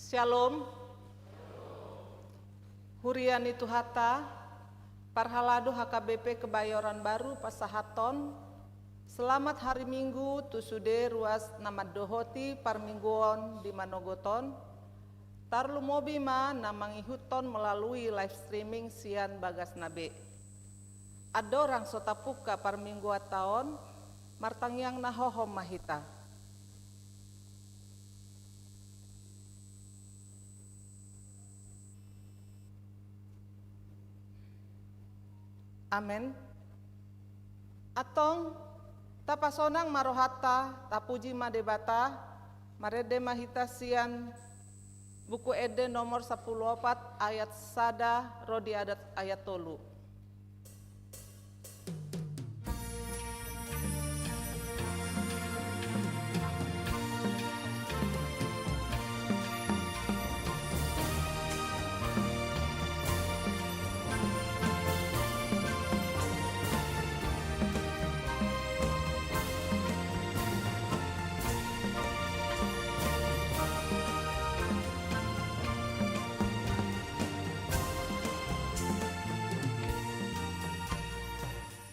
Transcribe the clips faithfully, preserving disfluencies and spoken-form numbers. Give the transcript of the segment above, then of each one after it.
Syalom. Huria ni Tuhanta, parhalado H K B P Kebayoran Baru pasahathon selamat hari Minggu tu sude ruas na mandohoti parmingguon di manogot on, tarlumobi ma na mangihuthon melalui live streaming sian bagasna be. Andorang so tapungka parmingguonta on, martangiang na hohom ma hita. Amen. Antong, tapasonang ma rohanta, tapuji ma Debata, marende ma hita sian Buku Ende nomor sampulu opat ayat sada ro di ayat, ayat tolu.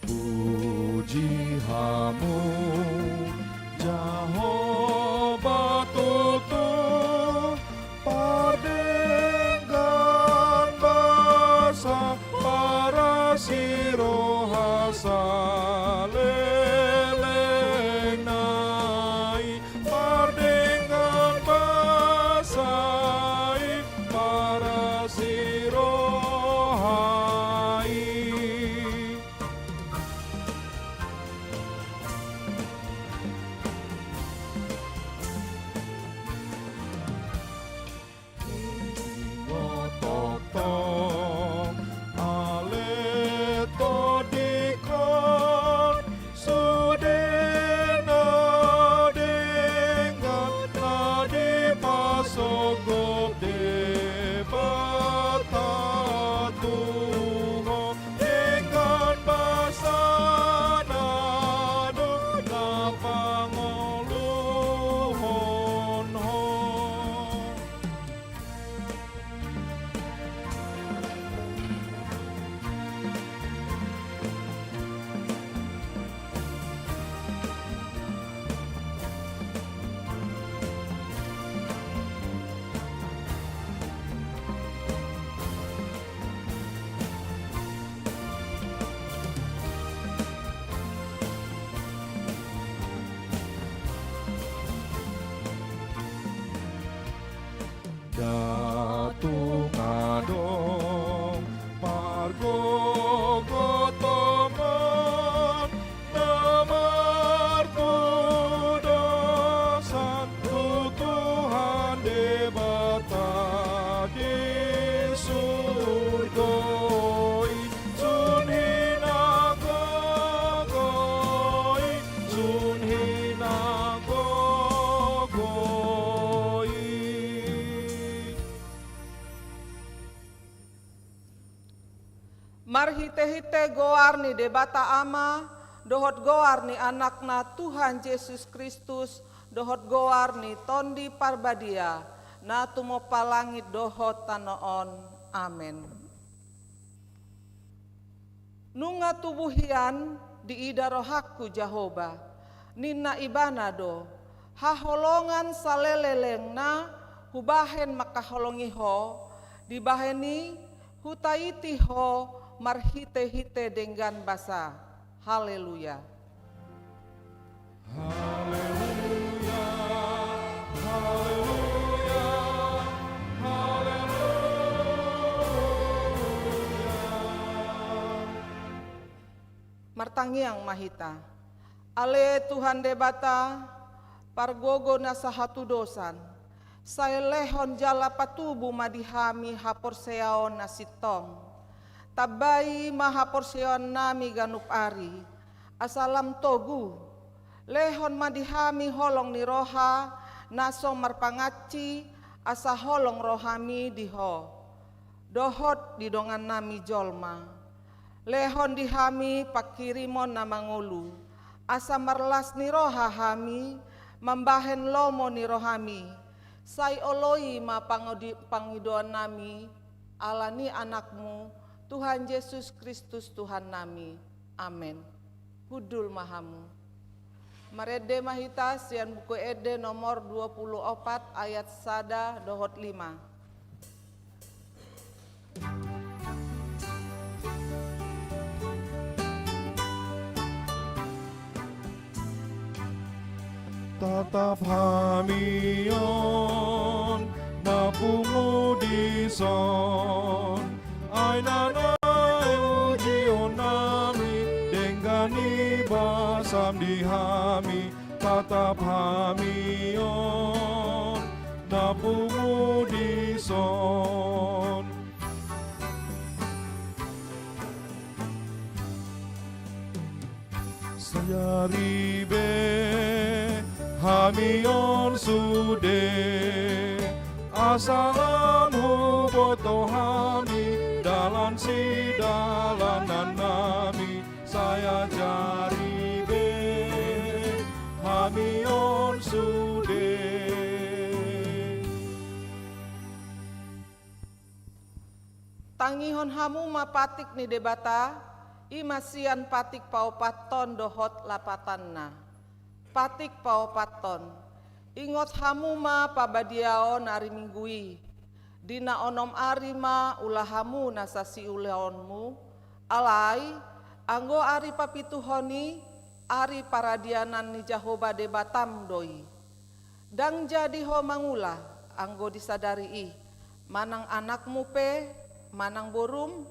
Puji Hamu, Jahowa, tutu pardenggan basa, parasi roha salelengna i, pardenggan basa i, parasi roha i. Ingot tongtong ale tondingkon, sude na denggan na dipasogop Debata tu ho, denggan basana do na pangoluhon ho. Ndang tung adong pargogotongan na martudosan tu Tuhan Debata di surgo i. Sun hinagogo i, sun hinagogo i. Marhitehite goar ni Debata Ama, dohot goar ni Anakna Tuhan Jesus Kristus, dohot goar ni Tondi Parbadia, na tumompa langit dohot tano on. Amen. Nunga tubu hian diida rohangku Jahowa, ninna Ibana do, haholongan salelelengna hubahen mangkaholongi ho, dibahen i hutaiti ho marhitehite denggan basa. Haleluya. Haleluya, haleluya, haleluya. Martangiang ma hita. Ale Tuhan Debata, pargogo na sahatudosan, sai lehon jala patubu ma di hami haporseaon na sintong. Tambai ma haporseaonnami ganup ari, asa lam togu. Lehon ma di hami holong ni roha na so marpangansi, asa holong rohami di Ho dohot di dongannami jolma. Lehon di hami panghirimon na mangolu, asa marlas ni roha hami mambahen lomo ni rohami, Sai oloi ma pangodi-, pangidoannami, ala ni Anakmu, Tuhan Jesus Kristus Tuhannami. Amen. Hundul ma hamu. Marende ma hita sian Buku Ende nomor dua puluh opat ayat sada dohot lima. Tatap hami on na pungu dison, ai na naeng ujionnami, denggan ni basam di hami, tatap hami on na pungu dison. Sai jari be hami on sude, asa lam huboto hami dalan sidalanannami, sai jari be hami on sude. Tangihon hamu ma patik ni Debata, i ma sian patik paopathon dohot lapatanna. Patik paopathon. Ingot hamu ma pabadiaon ari Minggu i. Di na onom ari ma ula hamu nasa siulaonmu, alai anggo ari papituhon i, ari paradianan ni Jahowa Debatam do i. Ndang jadi ho mangula, anggo di sadari i, manang anakmu pe, manang borum,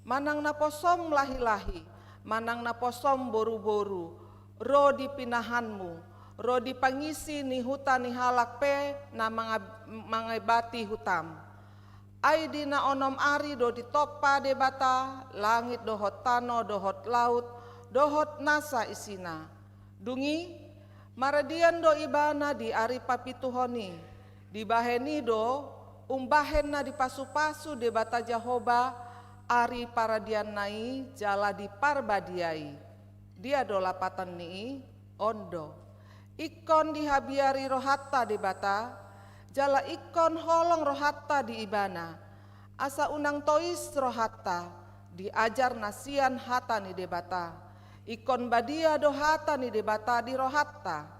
manang naposom lahilahi, manang naposom boruboru, ro di pinahanmu, ro di pangisi ni huta ni halak pe na manga-, mangaibati hutam. Ai di na onom ari do ditompa Debata langit dohot tano dohot laut dohot nasa isina. Dung i, maradian do Ibana di ari papituhon i. Dibahen i do umbahen na dipasupasu Debata Jahowa ari paradianna i jala diparbadiai. Dia do lapatan ni i? On do. Ingkon dihabiari rohanta Debata, jala ingkon holong rohanta di Ibana. Asa unang tois rohanta, diajar na sian hata ni Debata. Ingkon badia do hata ni Debata di rohanta,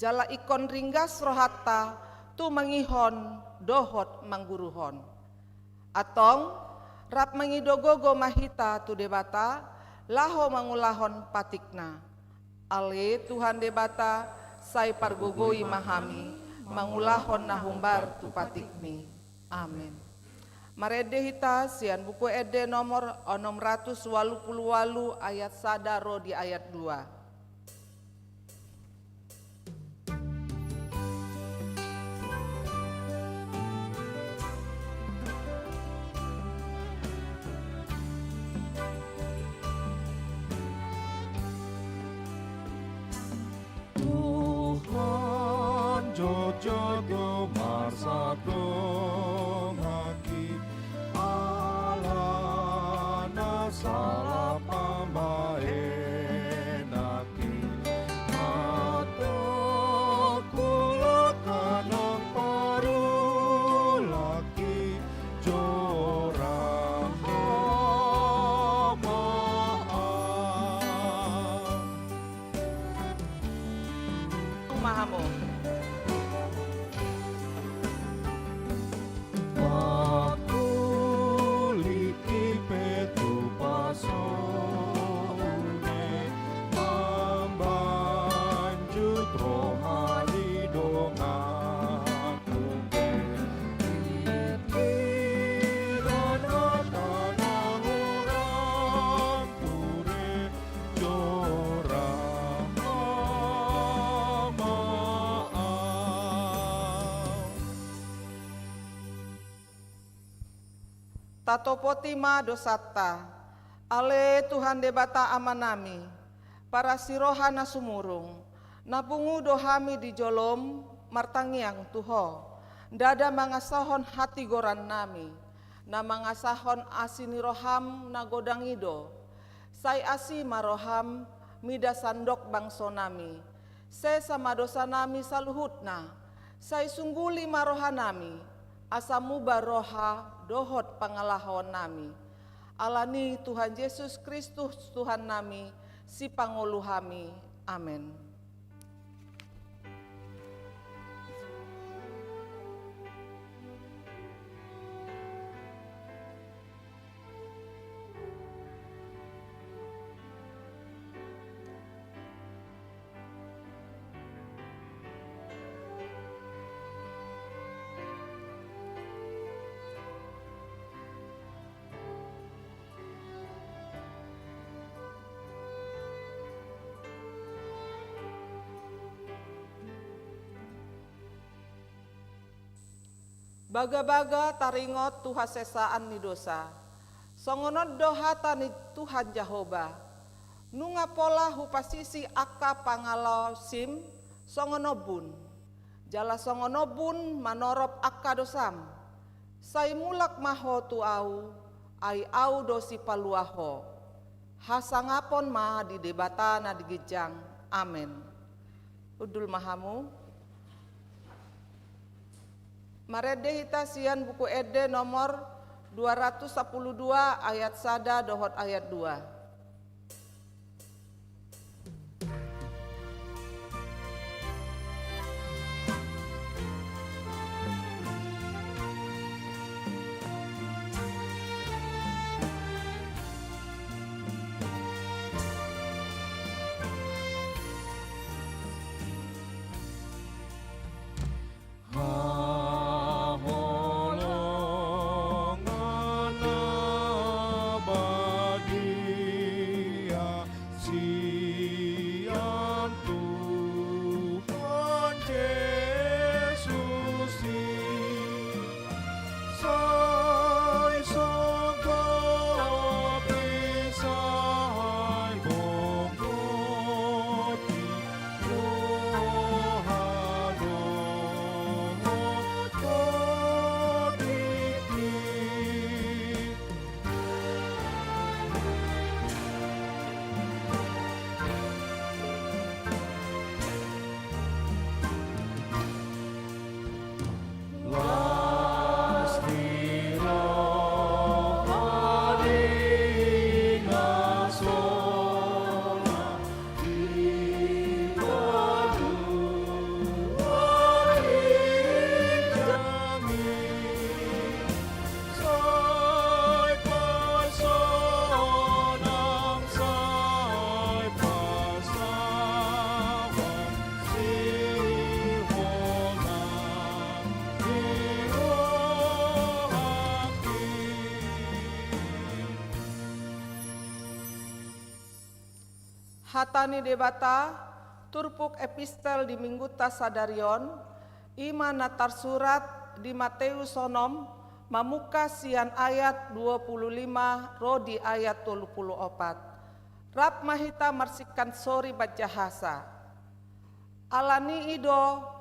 jala ingkon ringgas rohanta tumangihon dohot mangguruhon. Antong, rap mangido gogo ma hita tu Debata, laho mangulahon patikna. Ale Tuhan Debata, sai pargogoi ma hami, mangulahon na hombar tu patikmi. Amen. Marende hita sian Buku Ende nomor onom ratus walu pulu walu ayat sada ro di ayat dua. Tuhan, jotjot do marsap donganki, alana sala pambahenan. Mangkulingi pe tu pasone, mambanjut roha ni donganku pe. Pikiran hata na hurang ture, jora ma au. Tatopoti ma dosanta. Ale Tuhan Debata Amanami, parasiroha na sumurung, na pungu do hami di jolom martangiang tu Ho, ndada mangasahon hatigorannami, na mangasahon asi ni roham na godang i do. Sai asi ma roham mida sandok bangsonami, sesa ma dosanami saluhutna, Sai sungguli ma rohanami, asa muba roha dohot pangalahoonnami. Ala ni Tuhan Jesus Kristus Tuhannami, Sipangolu hami. Amen. Bagabaga taringot tu hasesaan ni dosa. Songon on do hata ni Tuhan Jahowa: Nunga pola hupasisi angka pangalaosim songon ombun, jala songon ombun manorop angka dosam. Sai mulak ma ho tu Ahu, ai Ahu do Sipalua ho. Hasangapon ma di Debata na di ginjang. Amen. Hundul ma hamu. Marende hita sian Buku Ende nomor dua ratus sampulu dua, ayat sada dohot ayat dua. Haholongan na badia sian Tuhan Jesus i. Sai sogop i, sai bonggot i, roha dohot tingki. Hata ni Debata, turpuk epistel di Minggunta sadari on, i ma na tarsurat di Mateus onom, mamungka sian ayat dua pulu lima ro di ayat tolu pulu opat. Rap ma hita marsingkan sori manjahasa. Ala ni i do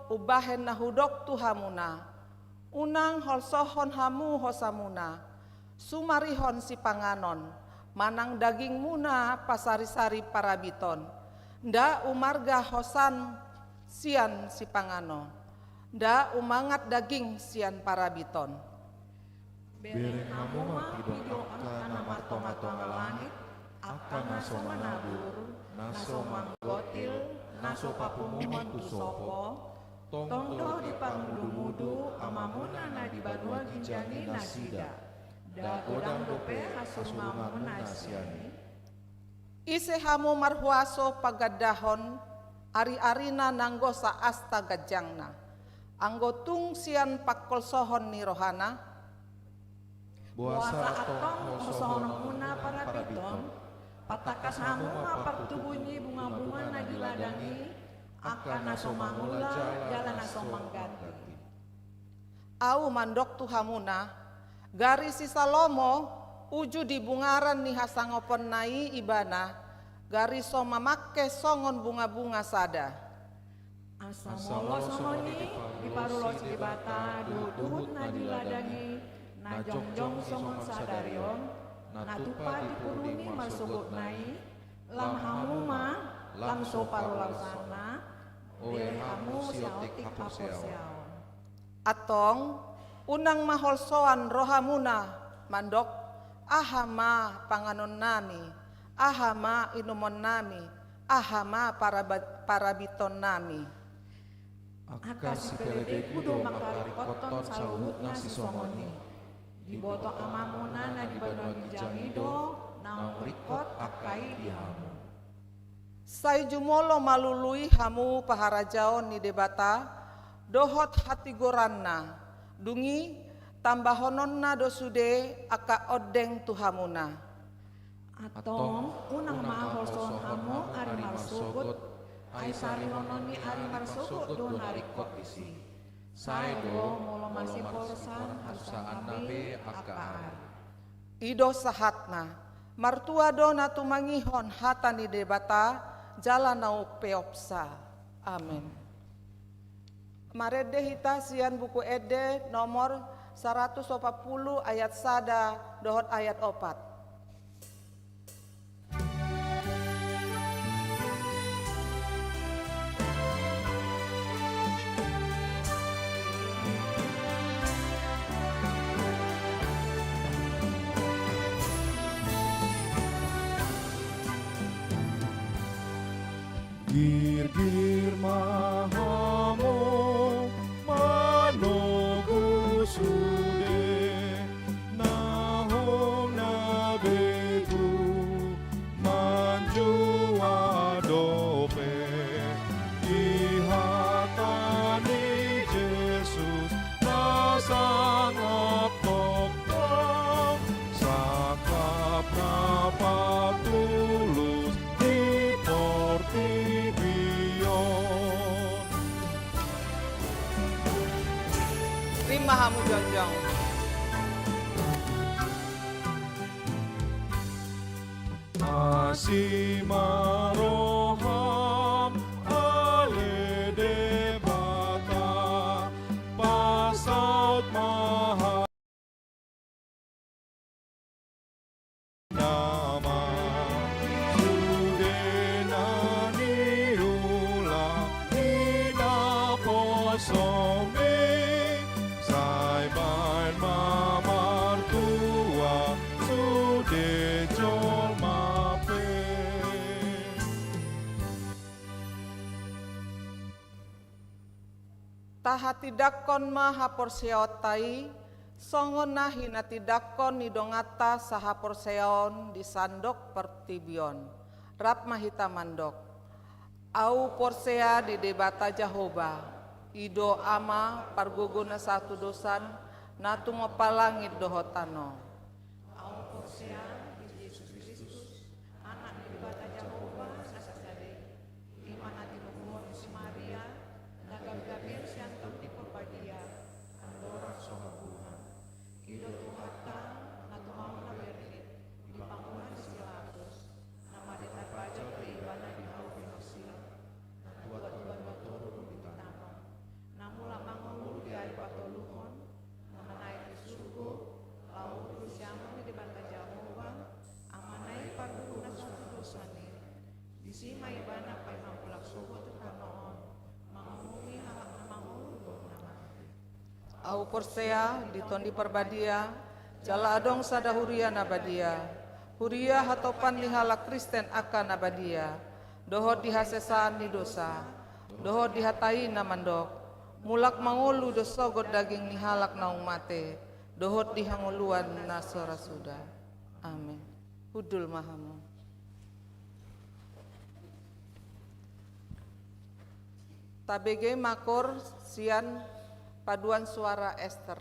umbahen na hudok tu hamuna: Unang holsohon hamu hosamuna, sumarihon sipanganon, manang dagingmuna pasarisari parabiton. Nda umarga hosan sian sipanganon, nda umangat daging sian parabiton. Bereng hamu ma pido angka na martongatonga langit, angka na so manabur, na so manggotil, na so papunguhon tu sopo, tong do diparmudumudu Amamuna na di banua ginjang i nasida. Nda godang dope hasurunganmuna sian i. Ise hamu marhuaso pagandahon ariarina nanggo saasta ganjangna, anggo tung sian pangkolsohon ni rohana? Boasa antong hosohononmuna parabiton? Patangkas hamu ma partubu ni bungabunga na di ladang i, angka na so mangula jala na so mangganti. Ahu mandok tu hamuna, gari si Salomo uju di bungaran ni hasangaponna i ibana, gari so mamangke songon bungabunga sada. Asa molo songon i diparulos Debata duhutduhut na di ladang i, na jongjong songon sadari on, na tupa dipuruni marsogotna i, lam hamu ma, lam so parulasanna, ue hamu siontik haporseaon. Antong, unang ma holsoan rohamuna mandok, aha ma panganonnami, aha ma inumonnami, aha ma paraba-, parabitonnami. Angka sipelebeku do mangkaringkothon saluhutna sisongon i. Diboto Amamuna na di banua ginjang i do naung ringkot angka i di hamu. Sai jumolo malului hamu paharajaon ni Debata dohot hatigoranna, dung i tambahononna do sude angka ondeng tu hamuna. Antong, unang ma holsohon hamu ari marsogot, ai sarihonon ni ari marsogot do na ringkot disi. Sae do molo masiporsan harusaanna be angka ari. I do sahatna. Martua do na tumangihon hata ni Debata jala na umpeopsa. Amen. Marende hita sian Buku Ende nomor saratus opat pulu ayat sada dohot ayat opat. Girgir ma hamu manogu sude na hona begu manjua dope di hata ni Jesus na sangap tongtong, sangap na patulus di portibi on. Rima hamu jongjong. Asi ma roham ale Debata, pasaut ma nama sude na niula ni naposomi, sai baen ma martua sude jolma pe. Tahatindangkon ma haporseaonta i, songon na hinatindangkon ni donganta sahaporseaon di sandok portibi on. Rap ma hita mandok. Ahu porsea di Debata Jahowa, i do Ama pargogo na sahatudosan, na tumompa langit dohot tano. Ahu porsea di Jesus Kristus, Anak ni Debata Jahowa na sasada i, i ma na tinubuhon ni si Maria, na gabe gabean sian Tondi Parbadia, andorang so hambuhan. I do Tuhanta, na tumaon na bernit, di pangula ni si Pilatus, na marhite raja do Ibana di hau Pilatus, na tuat tu banua toru do ditangkap, na mulak mangolu di ari patoluhon, na manaek tu surgo, laho udur siamun ni Debata Jahowa, Amana i pargogo na sahatudosan i. Disi ma Ibana paima mulak sogot tu tano on, manguhumi halak na mangolu dohot na mate. Ahu porsea di Tondi Parbadia, jala adong sada huria na badia, huria hatopan ni halak Kristen angka na badia, dohot di hasesaan ni dosa, dohot di hata i na mandok, mulak mangolu do sogot daging ni halak naung mate, dohot di hangoluan na so ra suda. Amen. Hundul ma hamu. Tabege ma koor sian paduan suara Ester.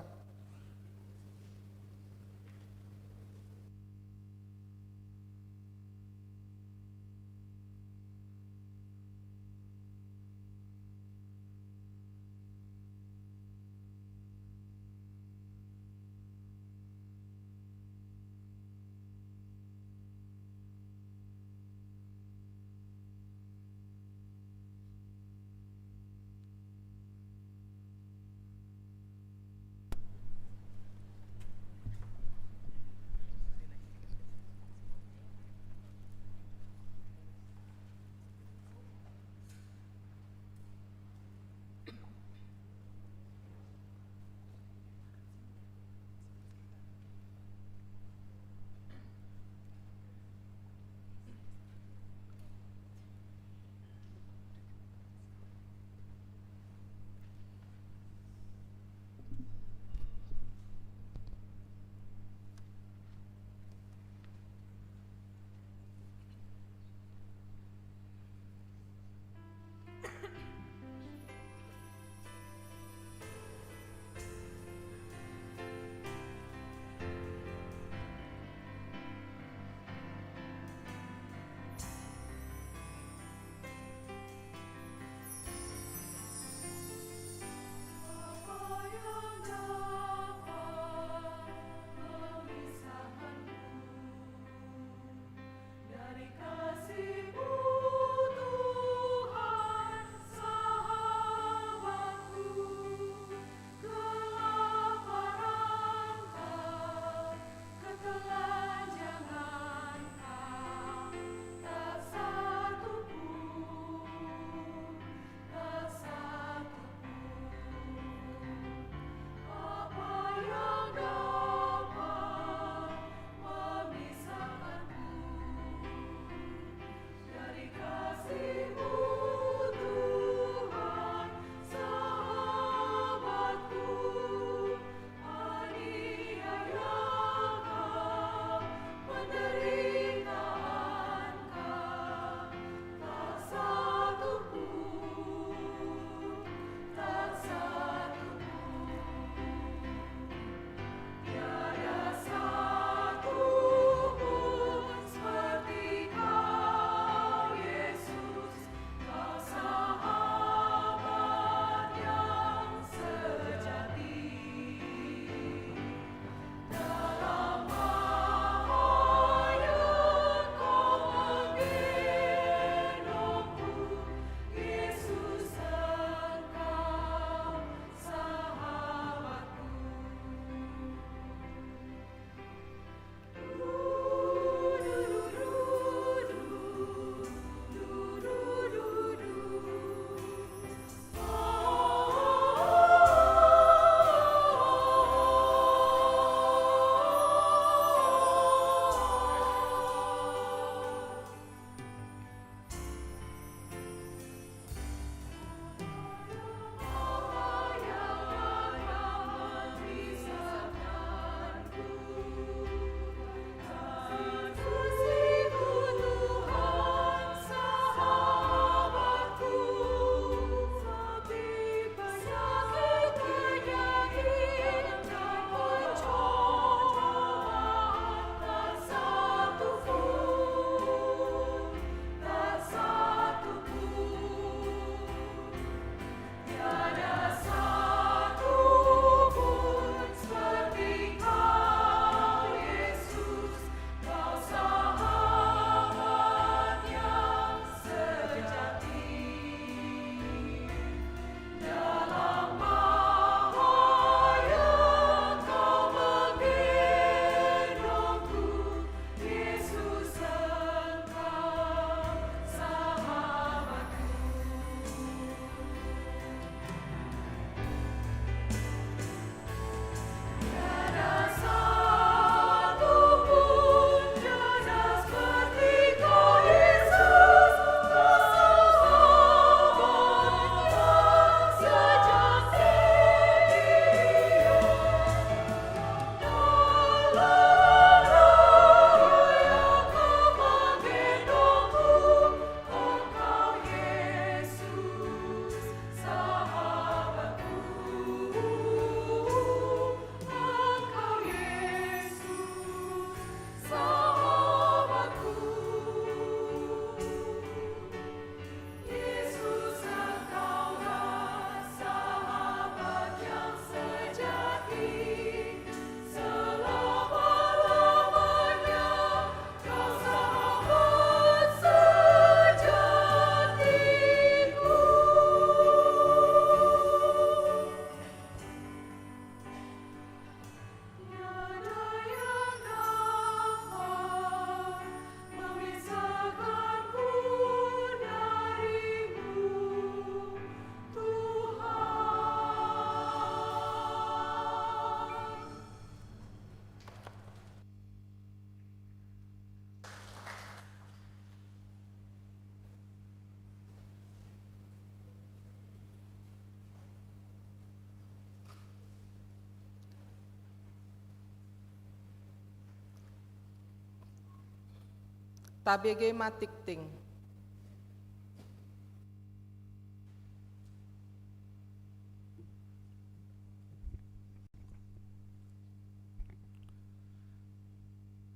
Tabege ma tingting.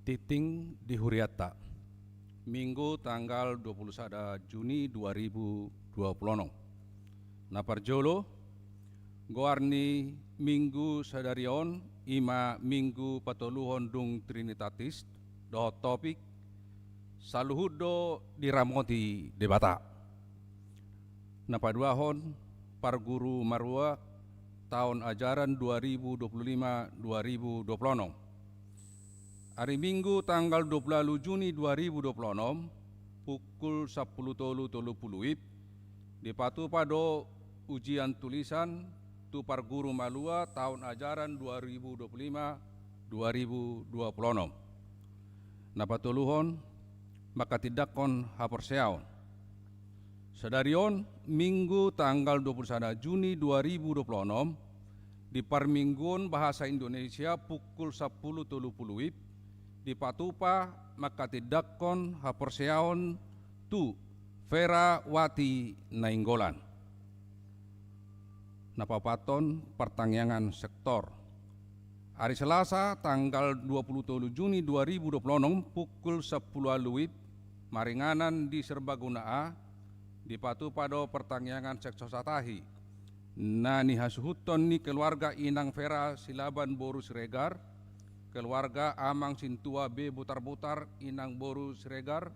Tingting di hurianta. Minggu tanggal dua puluh sada Juni dua ribu dua puluh enam. Na parjolo, goar ni Minggu sadari on i ma Minggu patoluhon dung Trinitatis, dohot topik: Saluhut do diramoti Debata. Na paduahon, Parguru Marua, taon ajaran dua ribu dua puluh lima dua ribu dua puluh enam. Ari Minggu tanggal dua puluh ualu Juni dua ribu dua puluh enam, pukul sampulu tolu tolu pulu WIB, dipatupa do ujian tulisan tu Parguru Marua taon ajaran dua ribu dua puluh lima dua ribu dua puluh enam. Na patoluhon, manghatindanghon haporseaon. Sadari on, Minggu tanggal dua puluh sada Juni dua ribu dua puluh enam, di parmingguon bahasa Indonesia pukul sampulu tolu pulu WIB, dipatupa manghatindanghon haporseaon tu Ferawati Nainggolan. Na paopathon, partangiangan sektor. Ari Selasa tanggal dua puluh tolu Juni dua ribu dua puluh enam pukul sampulu ualu WIB, maringanan di Serbaguna A, dipatupa do partangiangan sektor satahi na nihasuhuton ni keluarga inang Fera Silaban boru Siregar, keluarga amang sintua B Butarbutar inang boru Siregar,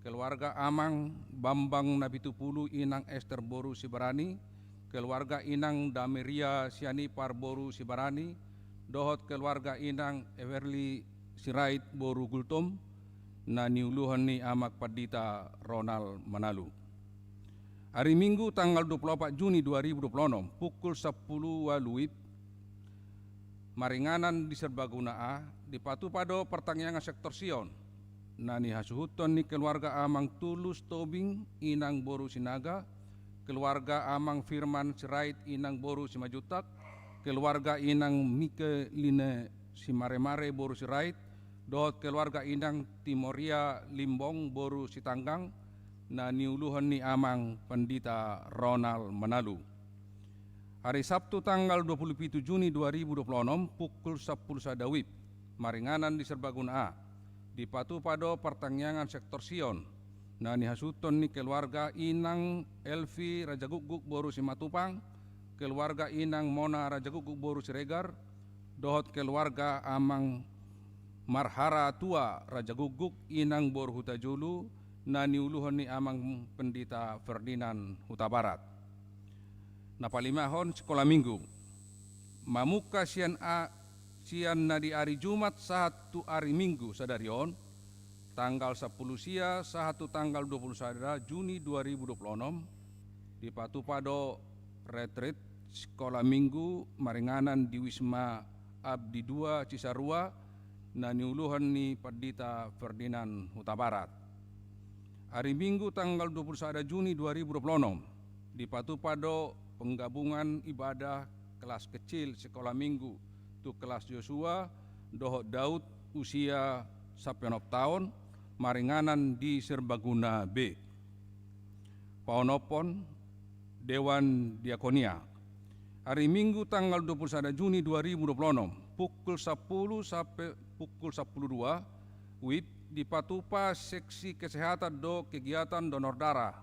keluarga amang Bambang Napitupulu inang Ester boru Sibarani, keluarga inang Dameria Sianipar boru Sibarani, dohot keluarga inang Everly Sirait boru Gultom, na niuluhon ni Amak Pandita Ronald Manalu. Ari Minggu tanggal dua puluh opat Juni dua ribu dua puluh enam pukul sampulu ualu WIB, maringanan di Serbaguna A, dipatupa do partangiangan sektor Sion na nihasuhuton ni keluarga amang Tulus Tobing inang boru Sinaga, keluarga amang Firman Sirait inang boru Simanjuntak, keluarga inang Mikeline Simaremare boru Sirait, dohot keluarga inang Timoria Limbong boru Sitanggang, na niuluhon ni Amang Pandita Ronald Manalu. Ari Sabtu tanggal dua puluh pitu Juni dua ribu dua puluh enam pukul sampulu sada WIB, maringanan di Serbaguna A, dipatupa do partangiangan sektor Sion na nihasuhuton ni keluarga inang Elvi Rajagukguk boru Simatupang, keluarga inang Mona Rajagukguk boru Siregar, dohot keluarga amang Marharatua Rajagukguk inang boru Hutajulu, na niuluhon ni Amang Pandita Ferdinand Hutabarat. Na palimahon, sikola Minggu. Mamungka sian a-, sian na di ari Jumat sahat tu ari Minggu sadari on, tanggal sampulu sia sahat tu tanggal dua puluh sada Juni dua ribu dua puluh enam, dipatupa do retreat sikola Minggu maringanan di Wisma Abdi dua Cisarua, na niuluhon ni Pandita Ferdinand Hutabarat. Ari Minggu tanggal dua puluh sada Juni dua ribu dua puluh enam, dipatupa do penggabungan ibadah kelas kecil sikola Minggu tu kelas Yosua dohot Daud usia sampe onom taon, maringanan di Serbaguna B. Paonomhon, Dewan Diakonia. Ari Minggu tanggal dua puluh sada Juni dua ribu dua puluh enam, pukul sampulu sampe pukul sampulu dua WIB, dipatupa seksi kesehatan do kegiatan donor darah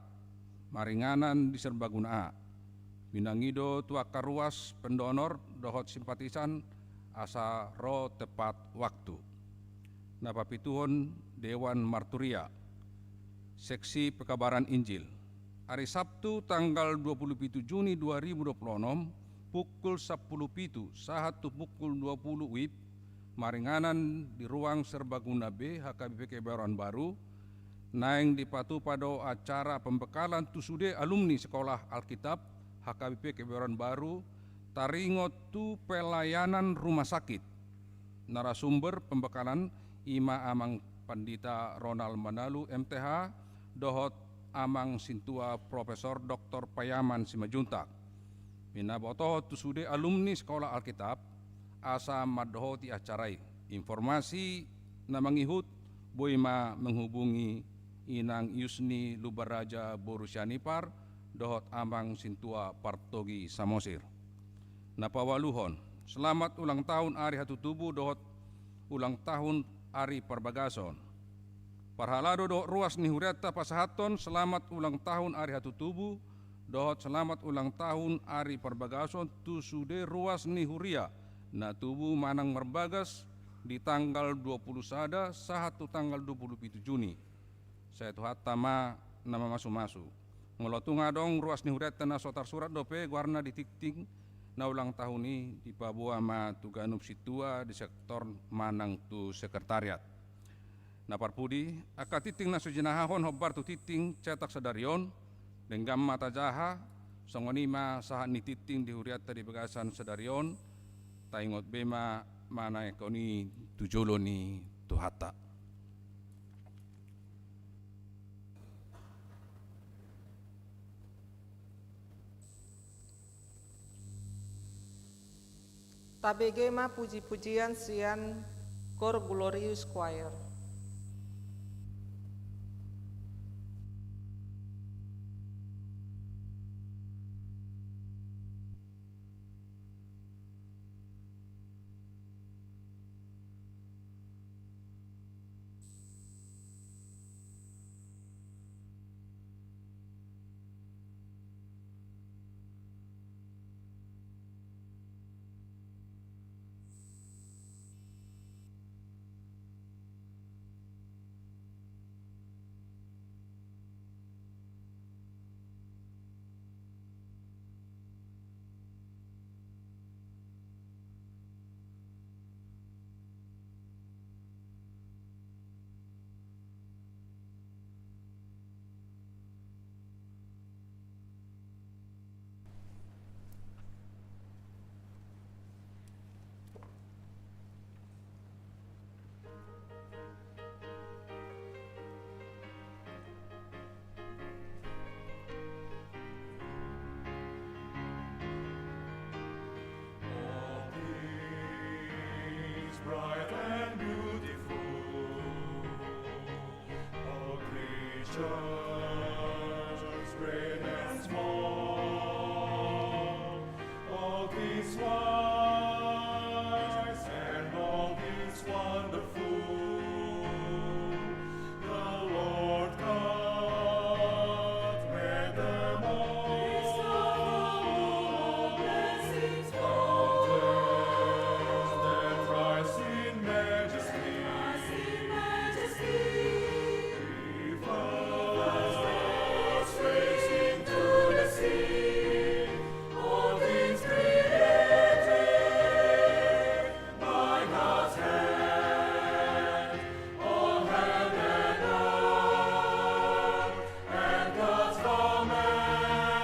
maringanan di Serbaguna A. Binangi do tu angka ruas pendonor dohot simpatisan asa ro tepat waktu. Na papituhon, Dewan Marturia, seksi pekabaran Injil. Ari Sabtu tanggal dua puluh pitu Juni dua ribu dua puluh enam, pukul sampulu pitu sahat tu pukul dua puluh WIB, maringanan di ruang Serbaguna B H K B P Kebayoran Baru, naeng dipatupa do acara pembekalan tu sude alumni Sekolah Alkitab H K B P Kebayoran Baru, taringot tu pelayanan rumah sakit. Narasumber pembekalan i ma Amang Pandita Ronald Manalu, M T H, dohot Amang Sintua Profesor Doktor Payaman Simanjuntak. Binabotohon tu sude alumni Sekolah Alkitab asa mandohoti acara i. Informasi na mangihut boi ma menghubungi inang Yusni Lumban Raja boru Sianipar, dohot amang sintua Partogi Samosir. Na paualuhon, selamat ulang tahun ari hatutubu dohot ulang tahun ari parbagason. Parhalado dohot ruas ni hurianta pasahathon selamat ulang tahun ari hatutubu dohot selamat ulang tahun ari parbagason tu sude ruas ni huria na tubu manang marbagas di tanggal dua pulu sada sahat tu tanggal dua pulu pitu Juni. Sai Tuhanta ma na mamasumasu. Molo tung adong ruas ni hurianta na so tarsurat dope goarna di tingting na ulang tahun i, dipaboa ma tu ganup sintua di sektor manang tu sekretariat. Na parpudi, angka tingting na so jinahahon hombar tu tingting cetak sadari on, denggan ma tajaha. Songon i ma sahat ni tingting di hurianta di bagasan sadari on. Taingot be ma manaekhon i tu jolo ni Tuhanta. Tabege ma puji-pujian sian Cor Gloriae Choir. All things bright and beautiful, all creatures great and small, all things wise and all things wonderful, the Lord God made them all. All things that rise in majesty, the first raising to the sea, all things created by God's hand, all heaven and earth, and God's command,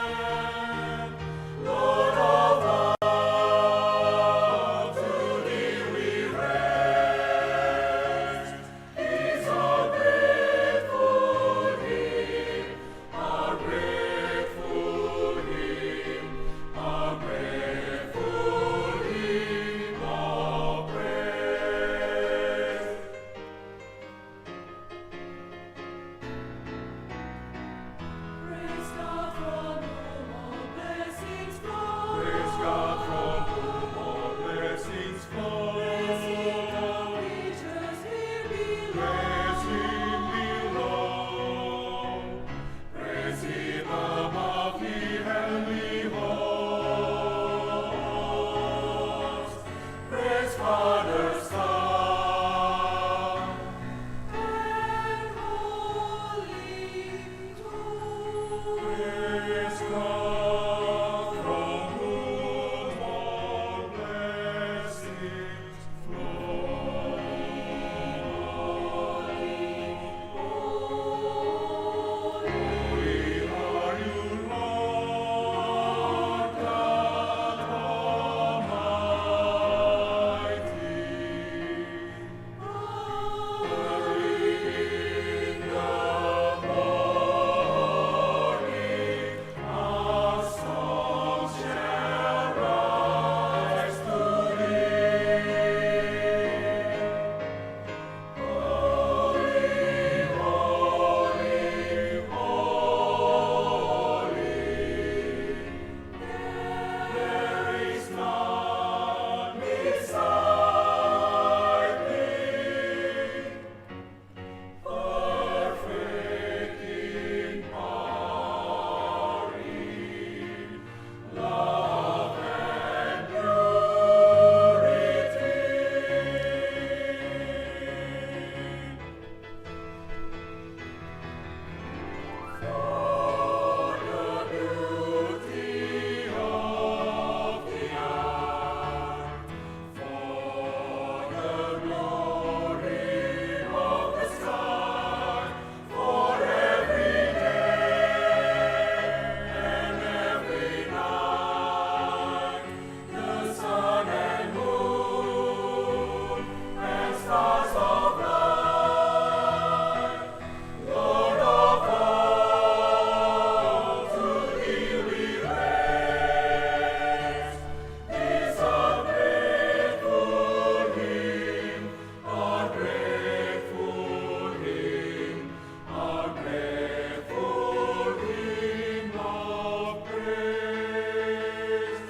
Lord of all, to thee we raise. Is our grateful hymn, our grateful hymn, our grateful hymn of praise. Praise God from whom all blessings flow. Praise God from whom all blessings flow. Praise Him, all creatures here below. Praise Him below. Praise Him above, ye heavenly hosts. Praise Father, Son, and Holy Ghost. Praise God from whom all blessings flow. Holy are you, Lord God Almighty. Glory of the sky, for every day and every night, the sun and moon and stars of light, Lord of all, to thee we raise this ungrateful hymn, ungrateful hymn, ungrateful hymn of praise.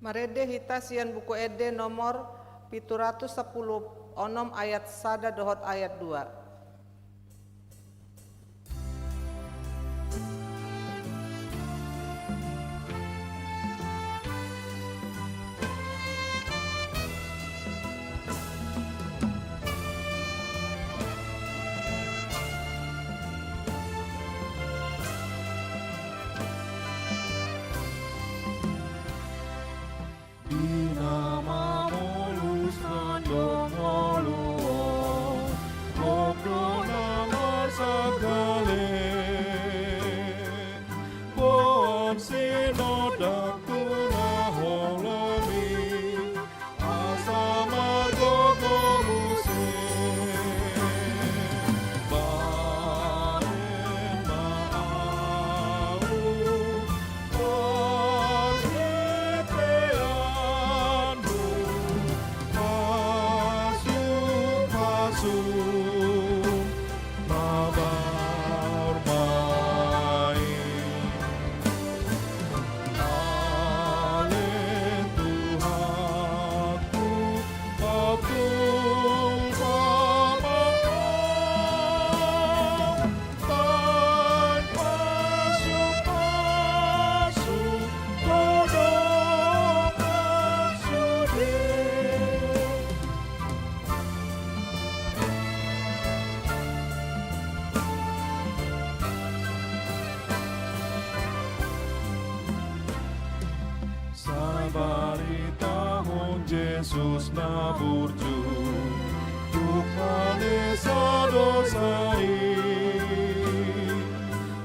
Marende hita sian Buku Ende nomor pitu ratus sampulu onom ayat sada dohot ayat dua. Di na mamolus nandok ngolu on, gok do na marsagale. Boan sinondangku na holan i, asa margogo muse. Bahen ma ahu, parhiteanmu, pasupasu ma barmain. Ale Tuhanku, patupa ma ahu, bahen pasupasu tu dongan sude. Sai baritahon Jesus na burju tu halehon dosa i.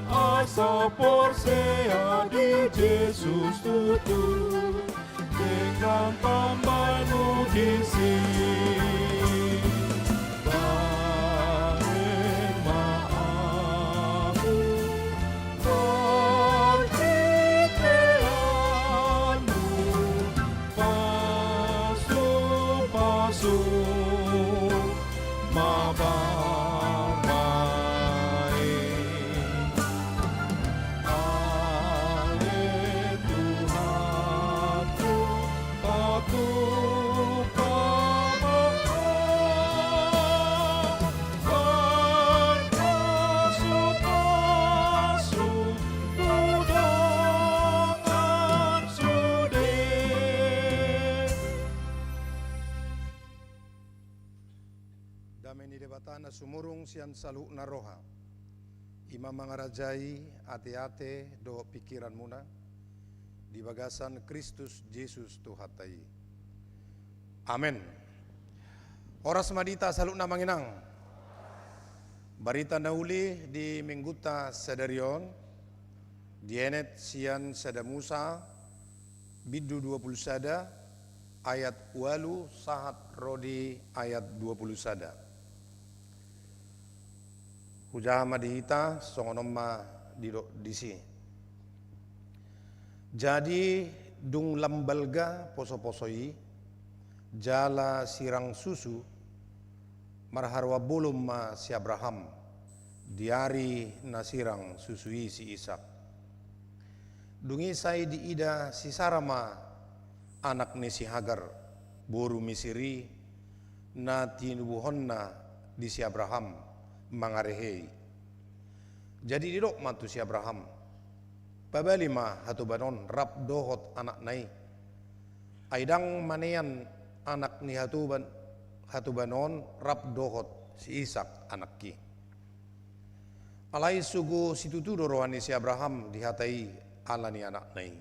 Asa porsea di Jesus tutu, denggan pambahenmu disi. Bahen ma ahu, parhiteanmu, pasupasu ma barmain. Ale Tuhanku, patupa ma ahu, bahen pasupasu tu dongan sude. Dame ni Debata na sumurung sian saluhutna roha, i ma mangarajai ateate dohot pingkiranmuna di bagasan Kristus Jesus Tuhanta i. Amen. Horas ma di hita saluhutna, amang inang. Barita na uli di minggunta sadari on, dienet sian Sada Musa, bindu dua pulu sada, ayat ualu sahat ro di ayat dua pulu sada. Hujaha ma di hita, songon on ma didok disi. Jadi, dung lam balga posoposo i, jala sirang susu, Marharoan bolon ma si Abraham di ari na sirang susu i si Isak. Dung i sai diida si Sara ma anak ni si Hagar, boru Misir i, na tinubuhonna di si Abraham mangarehei. Jadi didok ma tu si Abraham, "Pabali ma hatoban on rap dohot anakna i. Ai ndang manean anak ni hatoban, hatoban on rap dohot si Isak anakki." Alai sogo situtu do roha ni si Abraham di hata i ala ni anakna i.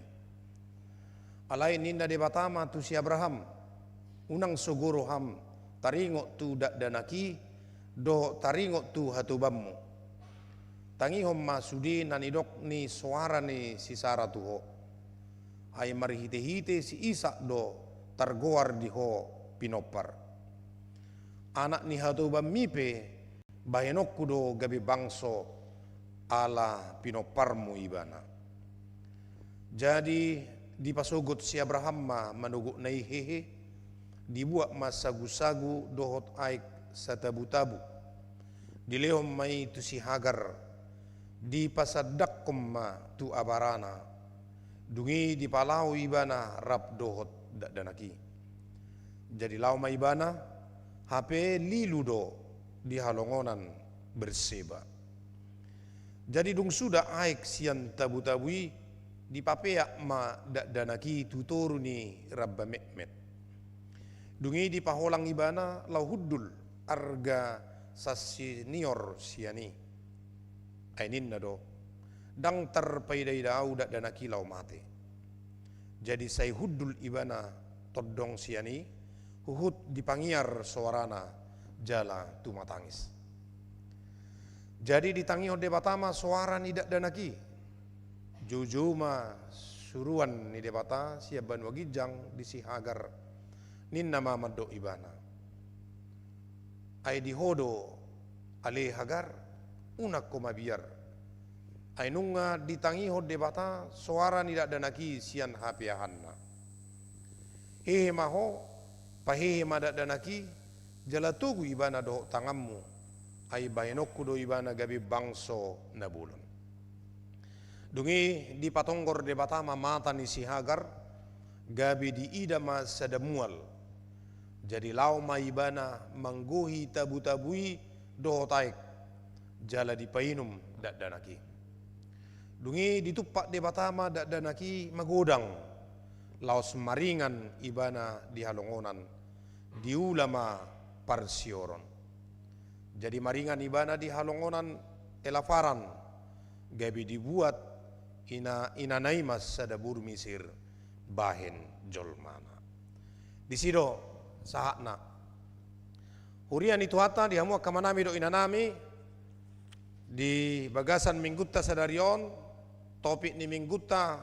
Alai ninna Debata ma tu si Abraham, "Unang sogo roham taringot tu dakdanak i dohot taringot tu hatobanmu. Tangihon ma sude na nidok ni soara ni si Sara tu ho. Ai marhitehite si Isak do targoar di ho pinompar. Anak ni hatobanmi pe bahenonku do gabe bangso ala pinomparmu ibana." Jadi dipasogot si Abraham ma manogot na i hehe, dibuat ma sagusagu dohot aek satabutabu. Dilehon ma i tu si Hagar, dipasandangkon ma tu abarana. Dung i dipalaho ibana rap dohot dakdanak i. Jadi laho ma ibana, hape lilu do di halongonan Berseba. Jadi dung suda aek sian tabutabu i, dipapeak ma dakdanak i tu toru ni ramba metmet. Dung i dipaholang ibana laho hundul arga sasinior sian i. Ai ninna do, "Ndang tarpaidaida ahu dakdanak i laho mate." Jadi sai hundul ibana tondong sian i, huhut dipangiar soarana jala tumatangis. Jadi ditangihon Debata ma soara ni dakdanak i. Joujou ma suruan ni Debata sian banua ginjang di si Hagar. Ninna ma mandok ibana, "Ai di ho do ale Hagar, unang ho mabiar." Ai nunga ditangihon Debata soara ni dakdanak i sian hapeahanna. "Hehe ma ho, pahehe ma dakdanak i, jala togu ibana dohot tanganmu, ai bahenonku do ibana gabe bangso na bolon." Dung i dipatonggor Debata ma mata ni si Hagar, gabe diida ma sada mual. Jadi laho ma ibana manggohi tabutabu i dohot aek, jala dipainum dakdanak i. Dung i ditumpak Debata ma dakdanak i magodang, laos maringan ibana di halongonan, diula ma parsioron. Jadi maringan ibana di halongonan Elaparan, gabe dibuat ina, inana i ma sada boru Misir bahen jolmana. Disi do sahatna. Huria ni Tuhanta, di hamu angka amanami dohot inanami, di bagasan minggunta sadari on, topik ni minggunta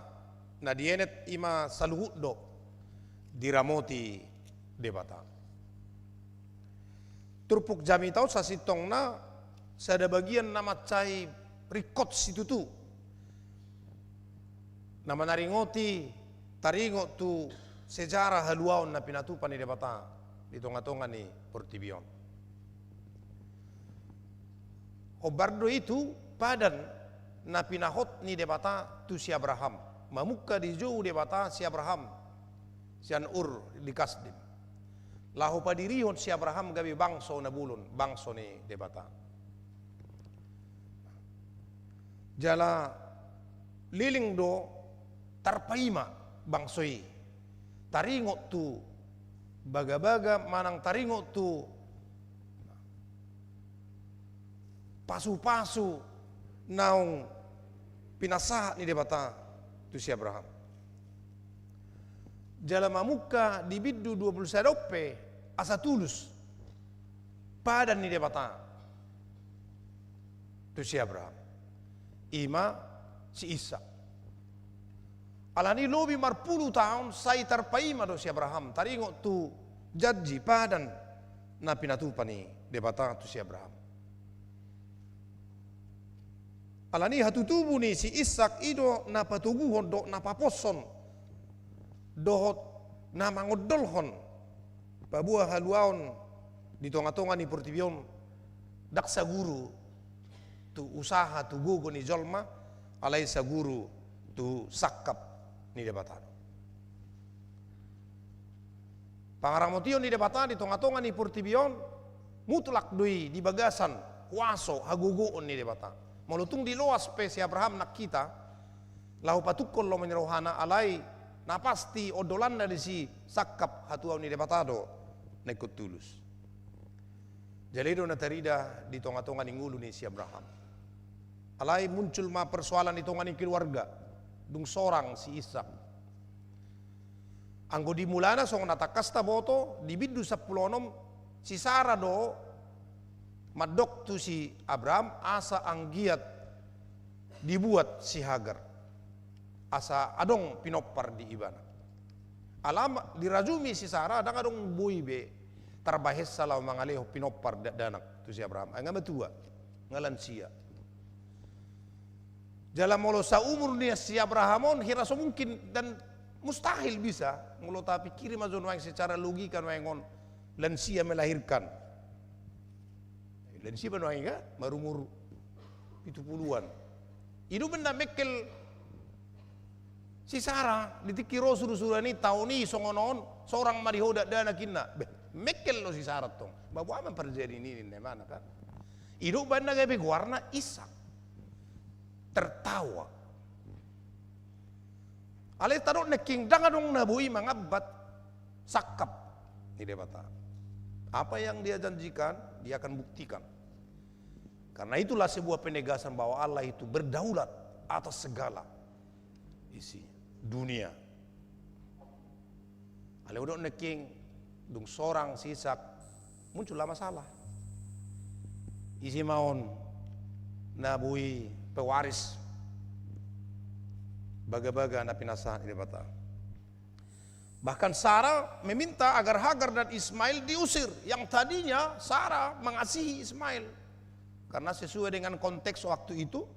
na dienet i ma saluhut do diramoti Debata. Turpuk jamita on sasintongna sada bagian na mansai ringkot situtu, na manaringoti taringot tu sejarah haluaon na pinatupa ni Debata di tongatonga ni portibi on. Hombar do i tu padan na pinahot ni Debata tu si Abraham. Mamungka dijou Debata si Abraham sian Ur di Kasdim, laho padirihon si Abraham gabe bangso na bolon, bangso ni Debata. Jala leleng do tarpaima bangso i taringot tu bagabaga manang taringot tu pasupasu naung pinasahat ni Debata tu si Abraham. Jala mamungka di bindu dua pulu sada on pe asa tulus padan ni Debata tu si Abraham, i ma si Isak. Alani lobi marpulu taon sai tarpaima do si Abraham taringot tu janji padan na pinatupa ni Debata tu si Abraham. Alani hatutubu ni si Isak i do na patoguhon dohot na paposhon dohot na mangondolhon paboa haluaon di tonga-tonga ni portibi on, ndang saguru tu usaha, tu gogo ni jolma, alai saguru tu sangkap ni Debata do. Pangaramotion ni Debata di tonga-tonga ni portibi on, mutlak do i di bagasan kuaso, hagogoon ni Debata. Molo tung diloas pe si Abraham nang hita, laho patungkol lomo ni rohana, alai na pasti ondolanna disi sangkap hatuaon ni Debata do na ingkon tulus. Jala i do na tarida di tonga-tonga ni ngolu ni si Abraham. Alai muncul ma persoalan di tonga ni keluarga, dung sorang si Ishak. Anggo di mulana songon na tangkas taboto, di bindu sampulu onom, si Sara do mandok tu si Abraham asa anggiat dibuat si Hagar, asa adong pinompar di ibana. Alai dirajumi si Sara, ndang adong boi be tarbahensa laho mangalehon pinompar dakdanak tu si Abraham. Ai nga matua, nga lansia. Jala molo saumur ni si Abraham on, hira so mungkin dan mustahil bisa, molo tapingkiri ma jo nuaeng secara logika nuaeng on, lansia melahirkan. Lansia ma nuaeng i, marumur pitu puluan. I do umbahen na mengkel si Sara, di tingki ro suru-suruan i, taon i songon on, sorang ma di ho dakdanak, ninna. Beh, mengkel do si Sara tong. Ba boha ma parjadi ni i, ninna imana kan. I do umbahen na gabe goarna Ishak. Tertawa. Alai tadok nangkin, ndang adong na boi mangambat sangkap ni Debata. Apa yang Dia janjikan, Dia akan buktikan. Karena itulah sebuah penegasan bahwa Allah itu berdaulat atas segala isi dunia. Alai hudok nangkin, dung sorang si Ishak, muncul ma masalah. Ise ma on na boi pewaris bagabaga na pinasahat ni Debata. Bahkan Sara meminta agar Hagar dan Ismail diusir, yang tadinya Sara mengasihi Ismail. Karena sesuai dengan konteks waktu itu,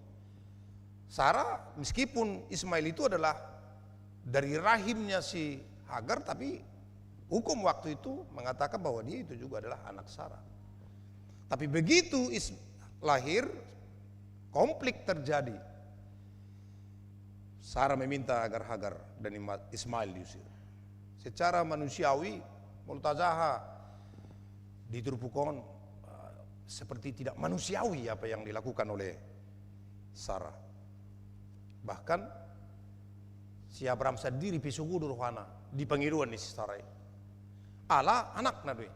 Sara, meskipun Ismail itu adalah dari rahimnya si Hagar, tapi hukum waktu itu mengatakan bahwa dia itu juga adalah anak Sara. Tapi begitu Is-, lahir, konflik terjadi. Sara meminta agar Hagar dan Ima-, Ismail diusir. Secara manusiawi, molo tajaha di turpuk on, eh, seperti tidak manusiawi apa yang dilakukan oleh Sara. Bahkan si Abraham sandiri pe sogo do rohana di pangidoan ni si Sara i. Ala anakna do i.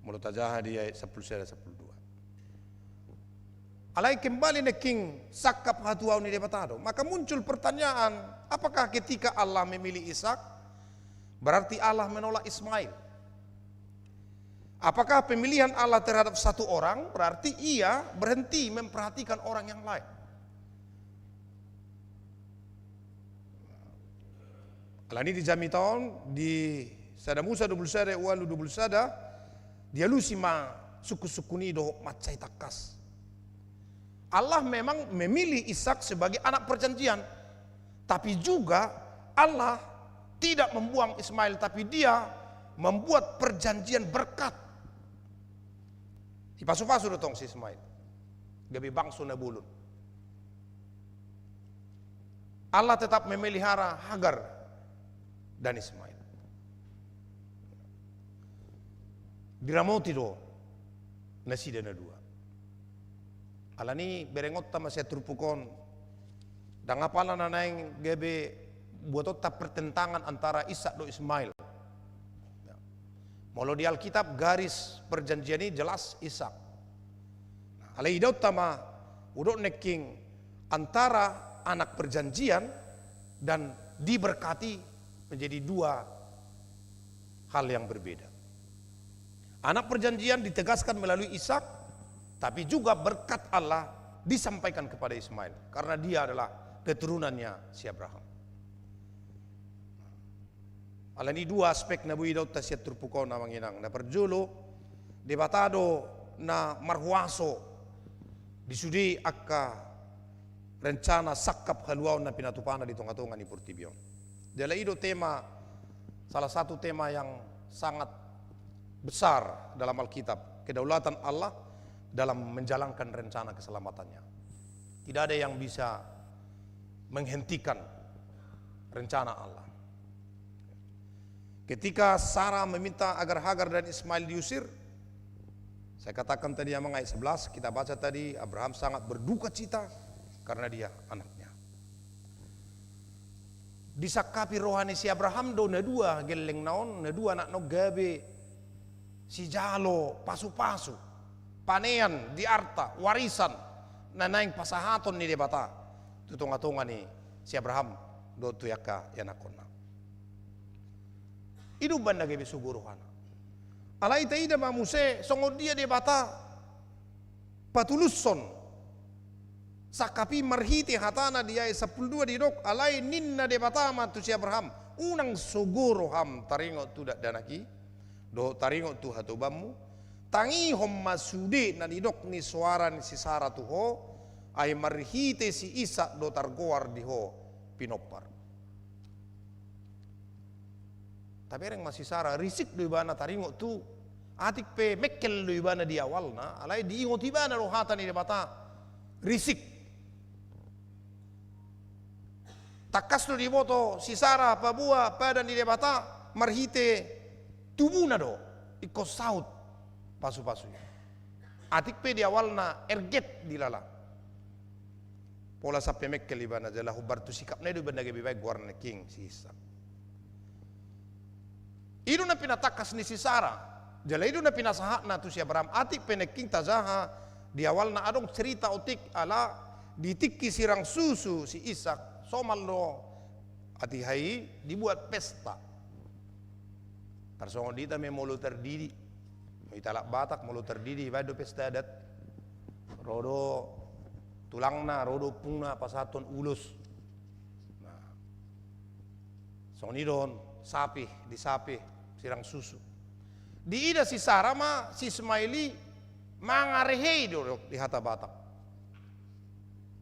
Molo tajaha di ayat sampulu sada, sampulu dua. Alai kembali nangkin sangkap hatuaon ni Debata do. Maka muncul pertanyaan, apakah ketika Allah memilih Ishak, berarti Allah menolak Ismail? Apakah pemilihan Allah terhadap satu orang berarti Ia berhenti memperhatikan orang yang lain? Alani di jamita on, di Sada Musa dua pulu sada, ualu dua pulu sada, dialusi ma sungkun-sungkun i dohot mansai tangkas. Allah memang memilih Ishak sebagai anak perjanjian, tapi juga Allah tidak membuang Ismail, tapi Dia membuat perjanjian berkat. Dipasu-pasu do tong si Ismail, gabe bangso na bolon. Allah tetap memelihara Hagar dan Ismail. Diramoti do nasida na dua. Alani berengonta ma sian turpuk on, ndang apala na naeng gabe buatonta pertentangan antara Ishak dohot Ismail. Molo di Alkitab, garis perjanjian i jelas Ishak. Alai idaonta ma, hudok nangkin, antara anak perjanjian dan diberkati menjadi dua hal yang berbeda. Anak perjanjian ditegaskan melalui Ishak, tapi juga berkat Allah disampaikan kepada Ismail, karena dia adalah keturunannya si Abraham. Alani dua aspek na boi idaonta sian turpuk on, amang inang. Na parjolo, Debata do na marhuaso di sude angka rencana sangkap haluaon na pinatupaNa di tonga-tonga ni portibi on. Jala i do tema, salah satu tema yang sangat besar dalam Alkitab, kedaulatan Allah dalam menjalankan rencana keselamatannya. Tidak ada yang bisa menghentikan rencana Allah. Ketika Sarah meminta agar Hagar dan Ismail diusir, saya katakan tadi, Amang, ayat sebelas, kita baca tadi, Abraham sangat berduka cita karena dia anaknya. Disangkapi roha ni si Abraham do na dua gellengna on, na dua anakna on gabe sijalo pasupasu, panean di arta, warisan na naeng pasahaton ni Debata tu tongatonga ni si Abraham dohot tu angka ianakhonna. I do umbahen na gabe sogo rohana. Alai taida ma muse songon dia Debata patulushon sangkap i marhite hatana di ayat sampulu dua, didok, alai ninna Debata ma tu si Abraham, unang sogo roham taringot tu dakdanak i dohot taringot tu hatobanmu, tangihon ma sude na nidok ni soara ni si Sara tu ho, ai marhite si Isak do targoar di ho pinompar. Tabereng ma si Sara, risik do ibana taringot tu, atik pe mengkel do ibana di awalna, alai diingot ibana do hata ni Debata, risik. Tangkas do diboto si Sara paboa padan ni Debata marhite tubuna do ingkon saut pasupasu i. Atik pe di awalna erget dilala. Pola sampe mengkel ibana jala hombar tu sikapna i do ibana gabe baen goarna nangkin si Isak. I do na pinatangkas ni si Sara, jala i do na pinasahatna tu si Abraham. Atik pe nangkin tajaha di awalna adong cerita otik ala di tingki sirang susu si Isak, somal do hatiha i dibuat pesta. Tarsongon di hita ma molo tardidi, hita halak Batak molo tardidi baen do pesta adat. Ro do tulangna, ro do ompungna pasahathon ulos. Nah, songon i do on, sapih, disapih sirang susu. Diida si Sara ma si Ismail i mangarehei do di hata Batak.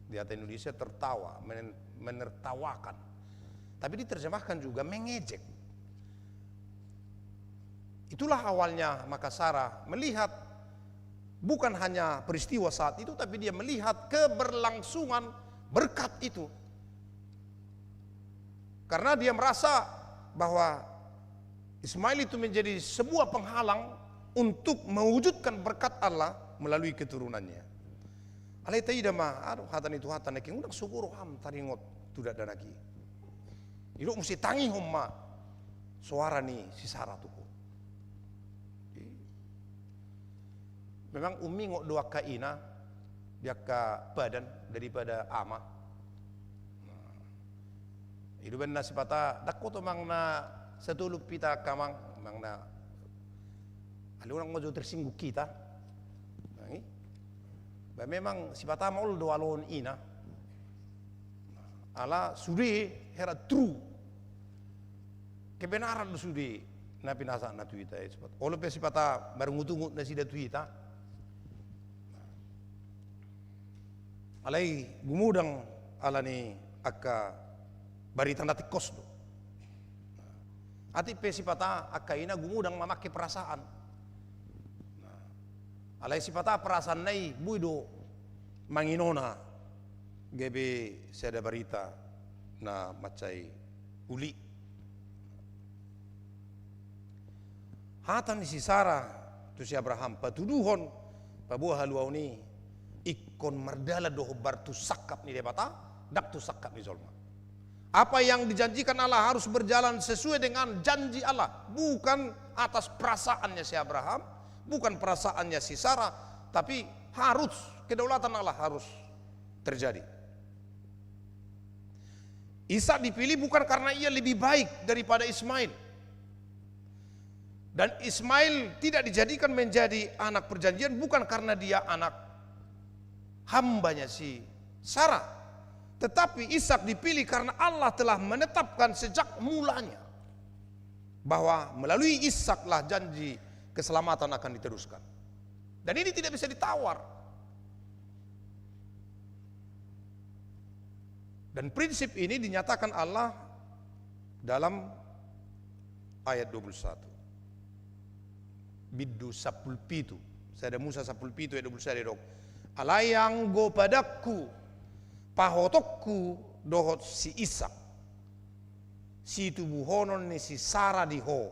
Di hata Indonesia tertawa, men-, menertawakan. Tapi diterjemahkan juga mengejek. Itulah awalnya maka Sara melihat bukan hanya peristiwa saat itu, tapi dia melihat keberlangsungan berkat itu. Karena dia merasa bahwa Ismail itu menjadi sebuah penghalang untuk mewujudkan berkat Allah melalui keturunannya. Alai taida ma, adong hata ni Tuhanta nangkin, unang sogo roham taringot tu dakdanak i. Didok muse tangihon ma soara ni si Sara tu ho. Memang umingot do angka ina di angka padan daripada ama. Nah, i do umbahen na sipata, ndang hot amang na satolop hita angka amang, amang na, alai unang ma jo tersinggung hita. Nah, i. Ba memang sipata ma olo do aloon ina. Ala sude hera true. Kebenaran do sude na pinasahatna tu hita i, sipata. Olo pe sipata marungutungut nasida tu hita. Alai gumodang ala ni angka barita na tingkos do. Atik pe sipata angka ina gumodang mamangke perasaan. Alai sipata perasaanna i boi do manginona gabe sada barita na mansai uli. Hata ni si Sara tu si Abraham patuduhon paboa haluaon i ingkon mardalan do hombar tu sangkap ni Debata, ndang tu sangkap ni jolma. Apa yang dijanjikan Allah harus berjalan sesuai dengan janji Allah, bukan atas perasaannya si Abraham, bukan perasaannya si Sara, tapi harus, kedaulatan Allah harus terjadi. Ishak dipilih bukan karena ia lebih baik daripada Ismail. Dan Ismail tidak dijadikan menjadi anak perjanjian bukan karena dia anak hambanya si Sara. Tetapi Ishak dipilih karena Allah telah menetapkan sejak mulanya bahwa melalui Ishaklah janji keselamatan akan diteruskan. Dan ini tidak bisa ditawar. Dan prinsip ini dinyatakan Allah dalam ayat dua puluh satu. bindu sampulu pitu. Sada Musa sampulu pitu ayat dua pulu sada didok: Alai anggo padanku, pahotonku dohot si Ishak, situbuhonon ni si Sara di ho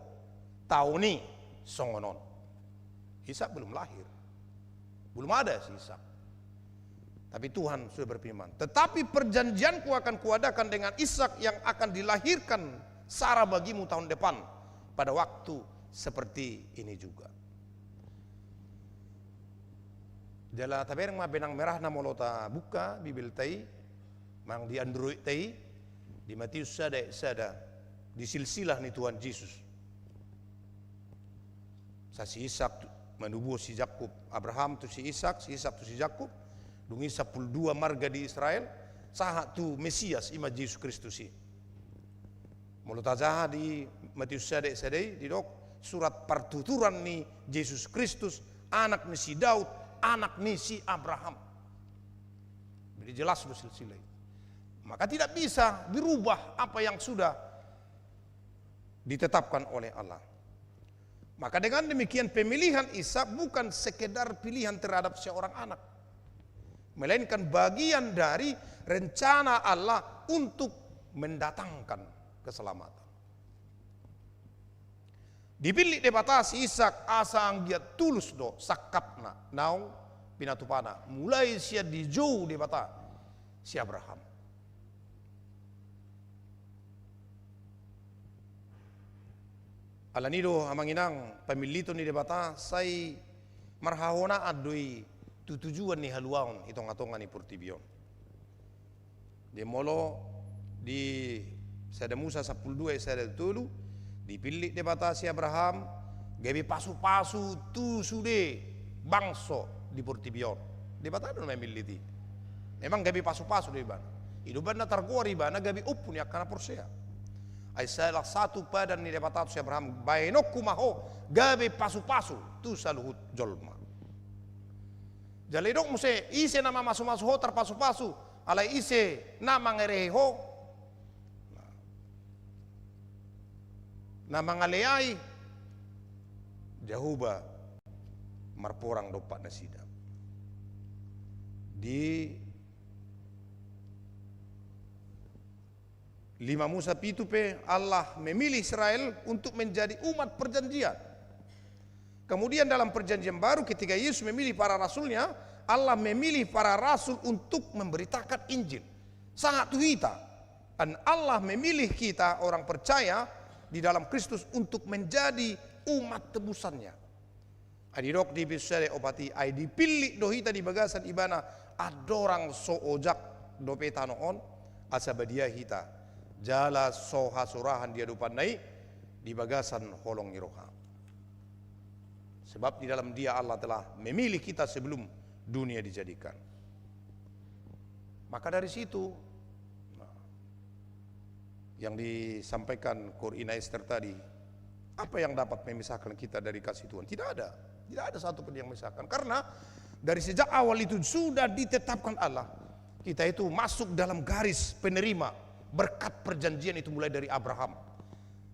taon i songon on. Ishak belum lahir. Belum ada si Ishak. Tapi Tuhan sudah berfirman, "Tetapi perjanjianku akan kuadakan dengan Ishak yang akan dilahirkan Sara bagimu tahun depan pada waktu seperti ini juga." Jala tabereng ma benang merahna molo tabuka Bibelta i, manang di Androidta i, di Matius sada ayat sada, di silsilah ni Tuhan Jesus. Sa si Ishak tu, manubuhon si Jakub, Abraham tu si Ishak, si Ishak tu si Jakub, dung i sampulu dua marga di Israel, sahat tu Mesias, i ma Jesus Kristus i. Molo tajaha di Matius sada ayat sada i, didok, surat partuturan ni Jesus Kristus, anak ni si Daud, anak ni si Abraham. Jadi jelas do silsilah i. Maka tidak bisa dirubah apa yang sudah ditetapkan oleh Allah. Maka dengan demikian, pemilihan Ishak bukan sekedar pilihan terhadap seorang anak, melainkan bagian dari rencana Allah untuk mendatangkan keselamatan. Dipillit Debata si Ishak asa anggiat tulus do sangkapna naung pinatupana, mulai sian dijou Debata si Abraham. Alani do, amang inang, pamilliton ni Debata sai marhahonaan do i tu tujuan ni haluaon i tongatonga ni portibi on. Jadi molo di sada Musa sampulu dua ayat sada tolu, dipillit Debata si Abraham gabe pasupasu tu sude bangso di portibi on. Debata do na mamillit i. Memang gabe pasupasu do ibana. I do umbahen na targoar ibana gabe ompu ni angka na porsea. Ai salah satu padan ni Debata tu si Abraham, "Baenonku ma ho gabe pasupasu tu saluhut jolma." Jala didok muse, "Ise na mamasumasu ho tarpasupasu, alai ise na mangerehe ho, na mangaleai, Jahowa marporang dompak nasida." Di lima Musa pitu pe, Allah memilih Israel untuk menjadi umat perjanjian. Kemudian dalam perjanjian baru, ketika Yesus memilih para rasul-Nya, Allah memilih para rasul untuk memberitakan Injil. Sahat tu hita. Dan Allah memilih kita orang percaya di dalam Kristus untuk menjadi umat tebusan-Nya. Ai didok di Efesus sada opat i, ai dipillit do hita di bagasan Ibana andorang so ojak dope tano on, asa badia hita, jala so hasurahan di adopan-Na i di bagasan holong ni roha. Sebab di dalam Dia Allah telah memilih kita sebelum dunia dijadikan. Maka dari situ, nah, yang disampaikan Ko Rina Esther tadi, apa yang dapat memisahkan kita dari kasih Tuhan? Tidak ada. Tidak ada satu pun yang memisahkan. Karena dari sejak awal itu sudah ditetapkan Allah, kita itu masuk dalam garis penerima berkat perjanjian itu, mulai dari Abraham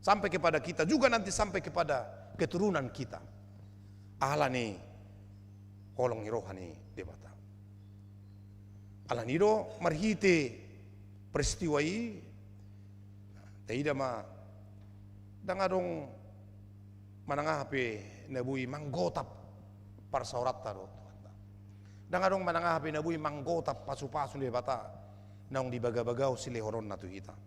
sampai kepada kita, juga nanti sampai kepada keturunan kita. Alani holong ni roha ni Debata. Alani do marhite peristiwa i, taida ma, ndang adong manang aha pe na boi manggotap parsaoranta dohot Tuhanta. Ndang adong manang aha pe na boi manggotap pasupasu ni Debata naung dibagabagahon silehononna tu hita.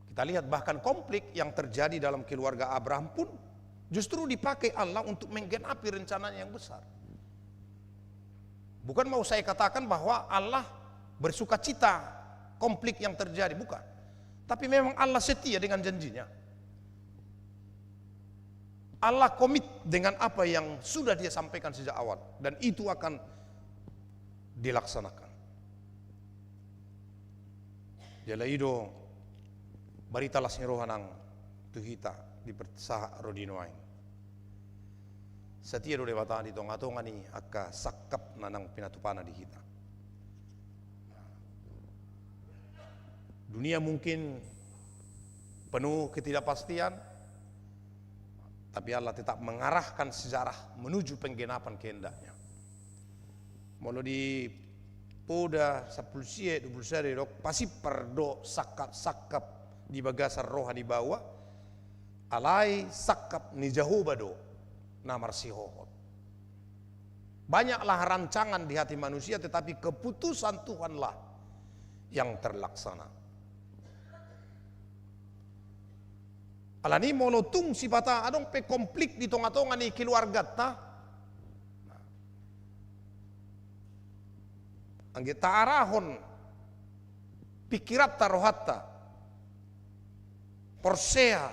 Kita lihat, bahkan konflik yang terjadi dalam keluarga Abraham pun justru dipakai Allah untuk menggenapi rencana-Nya yang besar. Bukan mau saya katakan bahwa Allah bersukacita konflik yang terjadi, bukan. Tapi memang Allah setia dengan janji-Nya. Allah komit dengan apa yang sudah Dia sampaikan sejak awal, dan itu akan dilaksanakan. Jala i do barita las ni roha nang tu hita di per-, sahat ro di nuaeng. Setia do Debata di tongatonga ni angka sangkap na naung pinatupa-Na di hita. Dunia mungkin penuh ketidakpastian, Tapi Allah tetap mengarahkan sejarah menuju penggenapan kehendaknya. Molo di Poda sampulu sia dua pulu sada didok, pasimpar do sangkap-sangkap di bagasan roha ni baoa, alai sangkap ni Jahowa do na marsihohot. Banyaklah rancangan di hati manusia, tetapi keputusan Tuhanlah yang terlaksana. Alani molo tung sipata adong pe konflik di tonga-tonga ni keluarganta, anggiat taarahon pikiranta, rohanta, porsea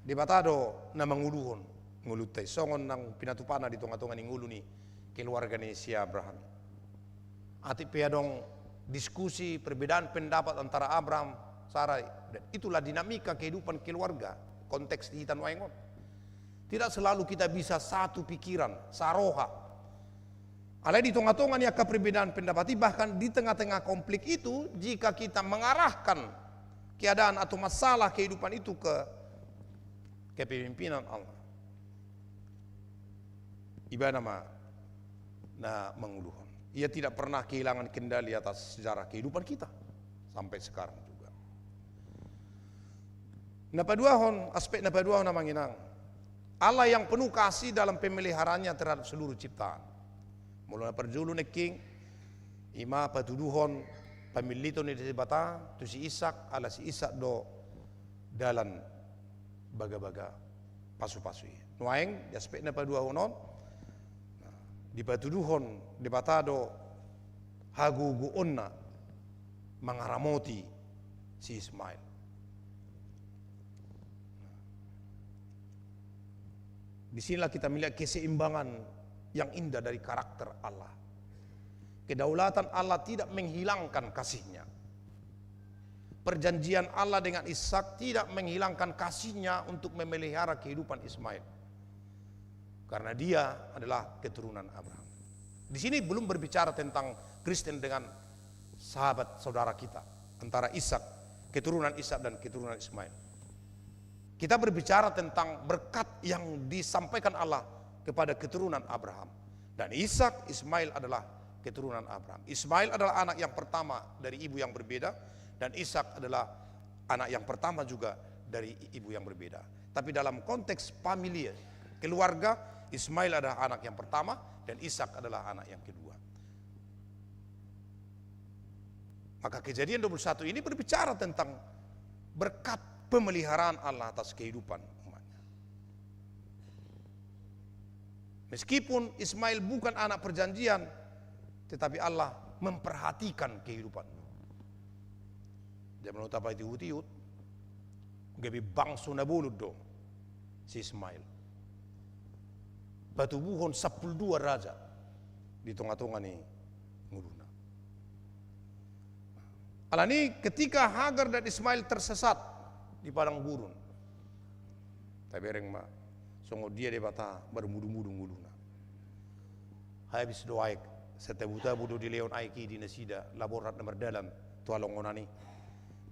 Debata do na manguluhon ngolunta i, songon naung pinatupana di tonga-tonga ni ngolu ni keluarga ni si Abraham. Atik pe adong diskusi, perbedaan pendapat antara Abraham, Sarai, dan itulah dinamika kehidupan keluarga, konteks di hita nuaeng on. Tidak selalu kita bisa satu pikiran, saroha. Alai di tonga-tonga ni angka perbedaan pendapat i, bahkan di tengah-tengah konflik itu, jika kita mengarahkan keadaan atau masalah kehidupan itu ke kepemimpinan Allah, Ibana ma na manguluhon. Ia tidak pernah kehilangan kendali atas sejarah kehidupan kita sampai sekarang juga. Na paduahon, aspek na paduahon, Amang Inang, Allah yang penuh kasih dalam pemeliharaannya terhadap seluruh ciptaan. Molo na parjolo nangkin, i ma patuduhon pamilliton ni Debata tu si Ishak, ala si Ishak do dalan bagabaga, pasupasu i. Nuaeng di aspek na paduahon on, dipatuduhon Debata do hagogoonna mangaramoti si Ismail. Di sinilah kita melihat keseimbangan yang indah dari karakter Allah. Kedaulatan Allah tidak menghilangkan kasih-Nya. Perjanjian Allah dengan Ishak tidak menghilangkan kasih-Nya untuk memelihara kehidupan Ismail. Karena dia adalah keturunan Abraham. Di sini belum berbicara tentang Kristen dengan sahabat saudara kita, antara Ishak, keturunan Ishak dan keturunan Ismail. Kita berbicara tentang berkat yang disampaikan Allah kepada keturunan Abraham. Dan Ishak, Ismail adalah keturunan Abraham. Ismail adalah anak yang pertama dari ibu yang berbeda, dan Ishak adalah anak yang pertama juga dari ibu yang berbeda. Tapi dalam konteks familia, keluarga, Ismail adalah anak yang pertama dan Ishak adalah anak yang kedua. Maka Kejadian dua puluh satu ini berbicara tentang berkat pemeliharaan Allah atas kehidupan umat-Nya. Meskipun Ismail bukan anak perjanjian, tetapi Allah memperhatikan kehidupan. Jadi, molo tapaihut-ihut, gabe bangso na bolon do si Ismail. Patubuhon sampulu dua raja di tonga-tonga ni ngoluna. Alani ketika Hagar dan Ismail tersesat di padang gurun, tabereng ma songon dia Debata marmudu-mudu ngoluna. Habis do aek, satabu-tabu do dilehon aek i di nasida, laho borhat na mardalan tu halongonan i.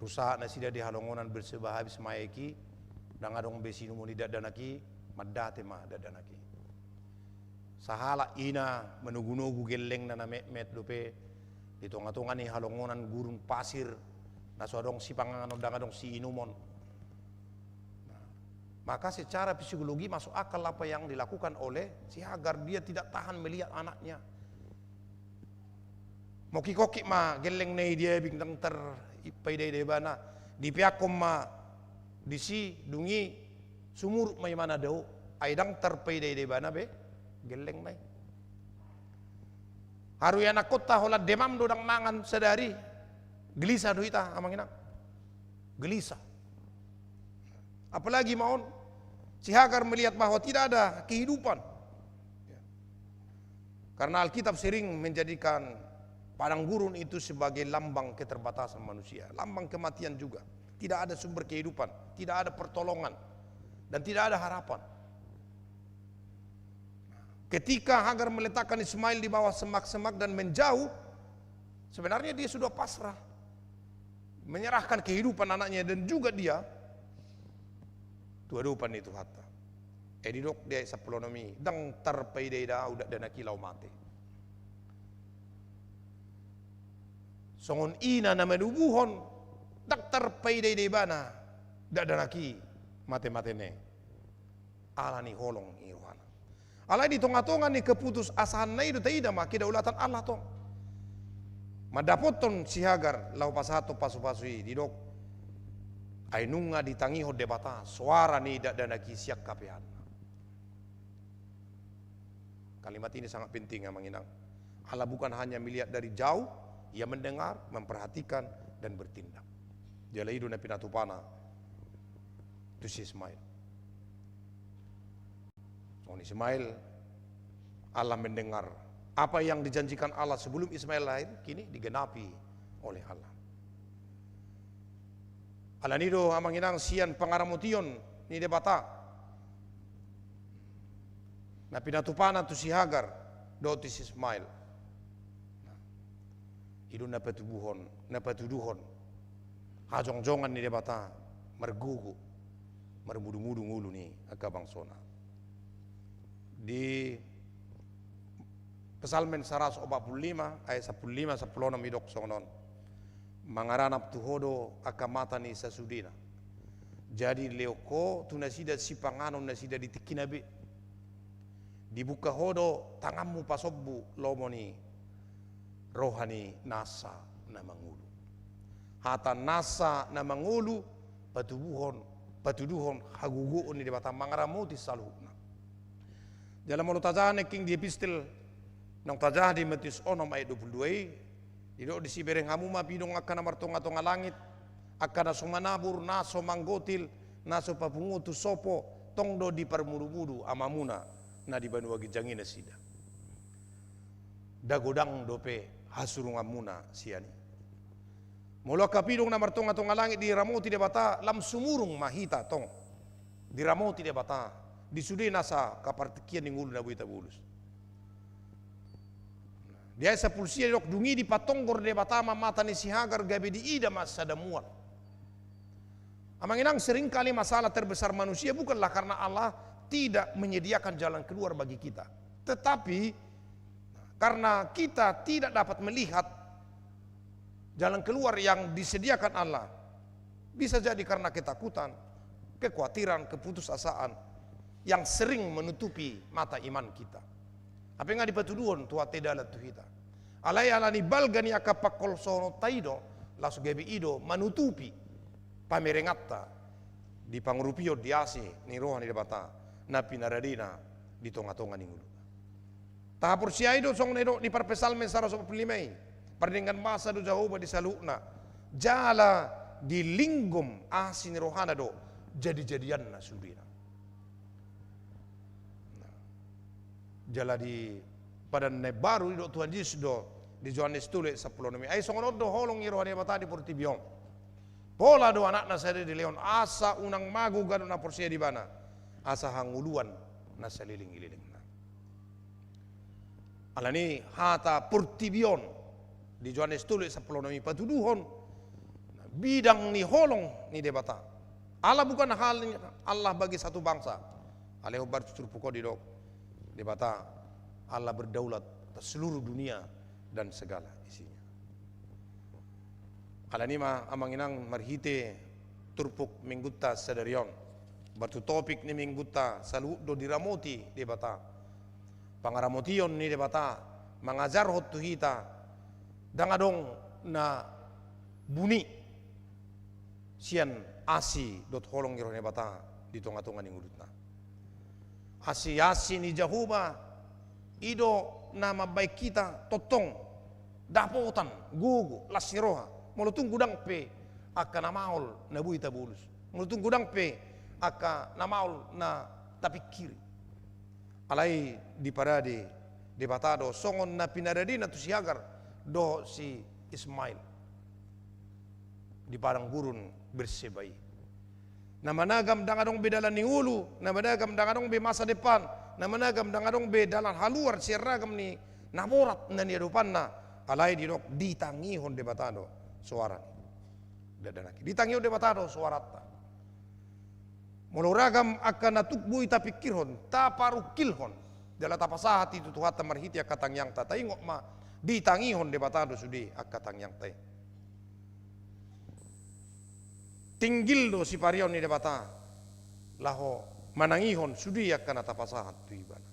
Rusak nasida di halongonan Berseba, habis ma aek i, ndang adong be siinumon ni dakdanak i, mandate ma dakdanak i. Sahalak ina manogu-nogu gellengna na metmet dope di tonga-tonga ni halongonan gurun pasir, na so adong sipanganon, ndang adong siinumon. Nah, maka secara psikologi masuk akal apa yang dilakukan oleh si Hagar, dia tidak tahan melihat anaknya. Mokik-okik ma gellengna i di abing, ndang tarpaida-ida ibana. Dipeakhon ma disi, dung i sumurut ma imana dao, ai ndang tarpaida-ida ibana be gellengna i. Haru ianakkonta holan demam do, ndang mangan sadari, gelisah do hita, Amang Inang. Gelisah. Apalagi ma on, si Hagar melihat bahwa tidak ada kehidupan. Ya. Karena Alkitab sering menjadikan padang gurun itu sebagai lambang keterbatasan manusia, lambang kematian juga. Tidak ada sumber kehidupan, tidak ada pertolongan, dan tidak ada harapan. Ketika Hagar meletakkan Ismail di bawah semak-semak dan menjauh, sebenarnya dia sudah pasrah, menyerahkan kehidupan anaknya dan juga dia tu adopan ni Tuhanta. Eh, didok di ayat sampulu onom i, ndang tarpaida-ida ahu dakdanak i laho mate. Songon ina na manubuhon, ndang tarpaida-ida ibana dakdanak i mate-matena i. Ala ni holong ni rohana. Alai di tonga-tonga ni keputusasaanna i do taida ma kedaulatan Allah tong. Mandapothon si Hagar laho pasahathon pasu-pasu i, didok, ai nunga ditangihon Debata soara ni dakdanak i sian hapeanna. Kalimat ini sangat penting, amang inang. Allah bukan hanya melihat dari jauh, Ia mendengar, memperhatikan, dan bertindak. Jala i do na pinatupana tu si Ismail. Songon Ismail, Allah mendengar. Apa yang dijanjikan Allah sebelum Ismail lahir, kini digenapi oleh Allah. Alani i do, amang inang, sian pangaramotion ni Debata na pinatupana tu si Hagar dohot tu si Ismail. Nah, i do na patubuhon, na patuduhon hajongjongan ni Debata margogo, marmudu-mudu ngolu ni angka bangsona. Di Psalmen saratus opat pulu lima, ayat sampulu lima, sampulu onom, didok songon on. Mangaranap tu Ho do angka mata ni sasudena. Jadi lehon Ho tu nasida sipanganon nasida di tingkina be. Dibuka Ho do tanganmu pasombu lomo ni roha ni nasa na mangolu. Hata nasa na mangolu patubuhon, patuduhon hagogoon ni Debata mangaramoti saluhutna. Jala molo tajaha nangkin di epistel naung tajaha di Matius onom ayat dua pulu dua i, didok disi, bereng hamu ma pidong angka na martonga-tonga langit, angka na so manabur, na so manggotil, na so papungu tu sopo, tong do diparmudu-mudu Amamuna na di banua ginjang i nasida. Nda godang dope hasurunganmuna sian i. Molo angka pidong na martonga-tonga langit diramoti Debata, lam sumurung ma hita tong diramoti Debata di sude nasa angka partingkian ni ngolu na boi tabolus. Di ayat sampulu sia didok, dung i dipatonggor Debata ma mata ni si Hagar gabe diida ma sada mual. Amang inang, seringkali masalah terbesar manusia bukanlah karena Allah tidak menyediakan jalan keluar bagi kita, tetapi karena kita tidak dapat melihat jalan keluar yang disediakan Allah. Bisa jadi karena ketakutan, kekuatiran, keputusasaan yang sering menutupi mata iman kita. Hape nga dipatuduhon Tuhanta i dalan tu hita. Alai alani balga ni angka pangkolosononta i do, laos gabe i do manutupi pamerenganta di pangurupion di asi ni roha ni Debata na pinaradena di tonga-tonga ni ngoluna. Tahaporseai do songon na didok ni parpsalmen saratus opat pulu lima i, pardenggan basa do Jahowa di saluhutna, jala dilinggom asi ni rohana do jadi-jadianna sudena. Nah. Jala di Padan Na Imbaru didok Tuhan Jesus do di Johannes tolu ayat sampulu onom i, ai songon on do holong ni roha ni Debata di portibi on. Pola do Anakna sahali dilehon, asa unang mago ganup na porsea di Ibana, asa hangoluan na saleleng ni lelengna. Alani hata portibi on di Johannes tolu ayat sampulu onom i patuduhon bidang ni holong ni Debata. Allah bukan hanya Allah bagi satu bangsa. Alai hombar tu turpuk on didok Debata, Allah berdaulat atas seluruh dunia dan segala isinya. Alani i ma, amang inang, marhite turpuk minggunta sadari on, hombar tu topik ni minggunta saluhut do diramoti Debata. Pangaramotion ni Debata mangajarhon tu hita, ndang adong na buni sian asi dohot holong ni roha ni Debata di tonga-tonga ni ngolunta. Asi-asi ni Jahowa i do na mambahen hita tongtong dapotan gogo, las ni roha, molo tung godang pe angka na maol na boi tabolus, molo tung godang pe angka na maol na tapingkiri. Alai diparade Debata do songon na pinaradena tu si Hagar dohot si Ismail di padang gurun Berseba i. Na managam ndang adong be dalan ni ngolu, na managam ndang adong be masa depan, na managam ndang adong be dalan haluar sian ragam ni na borat na niadopanna, alai didok ditangihon Debata do soara ni dakdanak i. Ditangihon Debata do soaranta. Molo ragam angka na tuk boi tapingkirhon, taparungkilhon, jala tapasahat i tu Tuhanta marhite angka tangiangta, taingot ma, ditangihon Debata do sude angka tangiangta i. Tinggil do siparion ni Debata laho manangihon sude angka na tapasahat tu Ibana.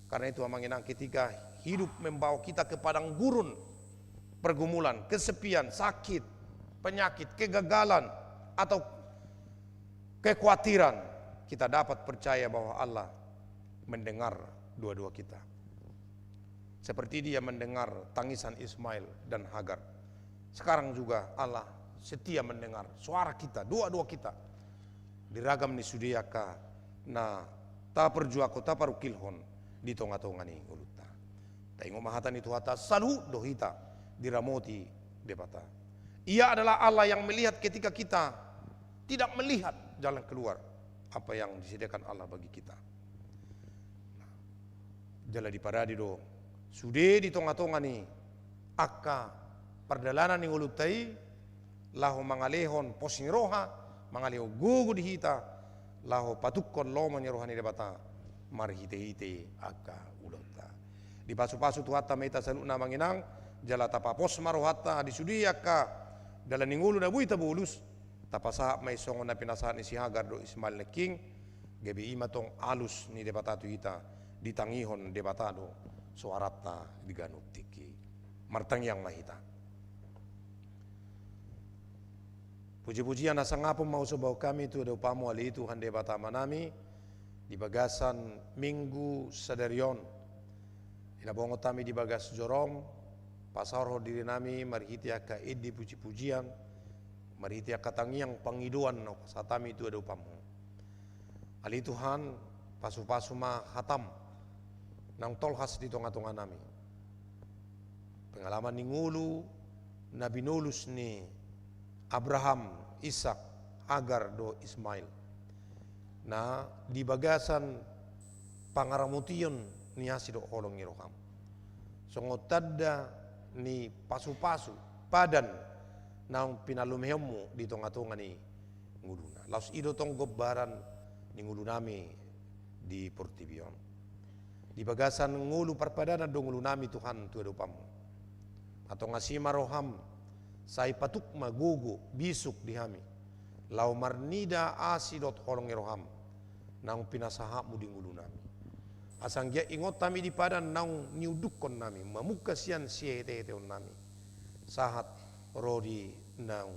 Karena itu, Amang Inang, ketika hidup membawa kita ke padang gurun, pergumulan, kesepian, sakit, penyakit, kegagalan, atau kekhawatiran, kita dapat percaya bahwa Allah mendengar doa-doa kita. Seperti Dia mendengar tangisan Ismail dan Hagar. Sekarang juga Allah setia mendengar suara kita, doa-doa kita. Di ragam ni sude angka na taparjuangkon, taparungkilhon di tonga-tonga ni ngolunta. Taingot ma hata ni Tuhanta, saluhut do hita diramoti Debata. Ia adalah Allah yang melihat ketika kita tidak melihat jalan keluar apa yang disediakan Allah bagi kita. Jala diparade do sude di tonga-tonga ni angka pardalanan ni ngolunta i, laho mangalehon pos ni roha, mangalehon gogo di hita, laho patukkon lomo ni roha ni Debata marhite-hite angka ulaonta. Dipasu-pasu Tuhanta ma hita saluhutna, Amang Inang, jala tapapos ma rohanta di sude angka dalan ni ngolu na boi tabolus, tapasahat ma i songon na pinasahat ni si Hagar dohot Ismail nangkin, gabe i ma tong alus ni Debata tu hita, ditangihon Debata do soaranta di ganup tingki. Martangiang ma hita. Puji-pujian hasangapon ma husomba hami tu adopanMu, ale Tuhan Debata Amanami, di bagasan Minggu sadari on. Di na bongot hami di bagas joroM, pasaorhon dirinami marhite angka ende puji-pujian, marhite angka tangiang pangidoan na hupasahat hami tu adopanMu. Ale Tuhan, pasu-pasu ma hataM naung tolhas di tonga-tonganami. Pengalaman ni ngolu na binolus ni Abraham, Ishak, Hagar dohot Ismail, na di bagasan pangaramotion ni asi dohot holong ni rohaM. Songon tanda ni pasu-pasu, padan naung pinalumehonMu di tonga-tonga ni ngoluna. Laos i do tong gombaran ni ngolunami di portibi on. Di bagasan ngolu parpadanan do ngolunami, Tuhan, tu adopanMu. Antong asi ma rohaM, sai patuk ma gogo, bisuk di hami, laho marnida asi dohot holong ni rohaM naung pinasahatMu di ngolunami. Asa anggiat ingot hami di padan naung niundukkonnami, mamungka sian sihete-heteonnami sahat ro di naung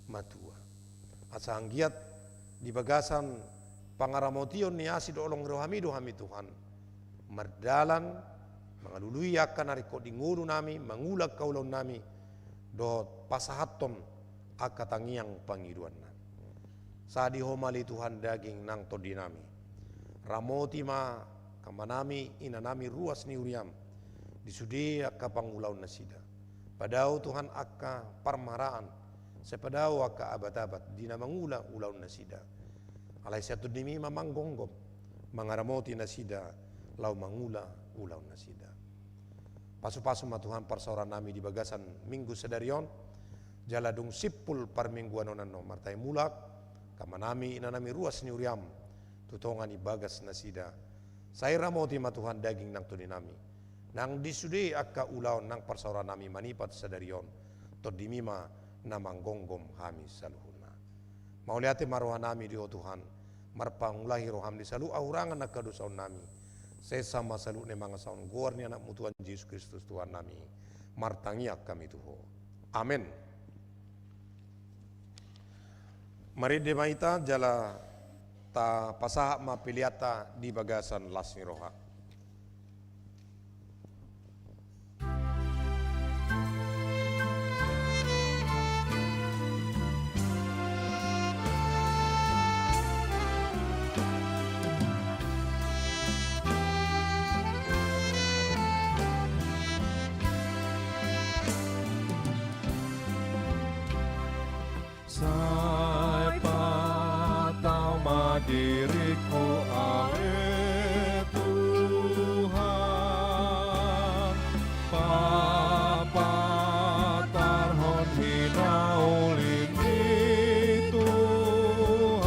matua. Asa anggiat di bagasan pangaramotion ni asi dohot holong ni rohaMi do hami, Tuhan, mardalan mangalului angka na ringkot di ngolunami, mangula angka ulaonnami, dohot pasahathon angka tangiang pangidoannami. Sahat di Ho ma, ale Tuhan, daging nang tondinami. Ramoti ma angka amanami, inanami ruas ni huriaM di sude angka pangulaonnasida. Padao, Tuhan, angka parmaraan, sai padao angka abat-abat di na mangula ulaonnasida. Alai sian TondiMi ma manggomgom, mangaramoti nasida laho mangula ulaonnasida. Pasu-pasu ma, Tuhan, parsaorannami di bagasan Minggu sadari on, jala dung simpul parmingguan on annon martangiang mulak angka amanami, inanami ruas ni huriaM tu tonga ni bagasnasida. Sai ramoti ma, Tuhan, daging nang tondinami, nang di sude angka ulaon nang parsaorannami manipat sadari on. TondiMi ma na manggomgom hami saluhutna. Mauliate ma rohanami di Ho, Tuhan, marpangulahi rohaM di saluhut hahurangan nang hadosaonnami. Sesa ma saluhut ni pangasahon goar ni AnakMu Tuhan Jesus Kristus, Tuhannami. Martangiang hami tu Ho. Amen. Marende ma hita jala tapasahat ma peleanta di bagasan las ni roha. Sai patau ma diringku, ale Tuhan, papatarhon hinauli di Tuhan.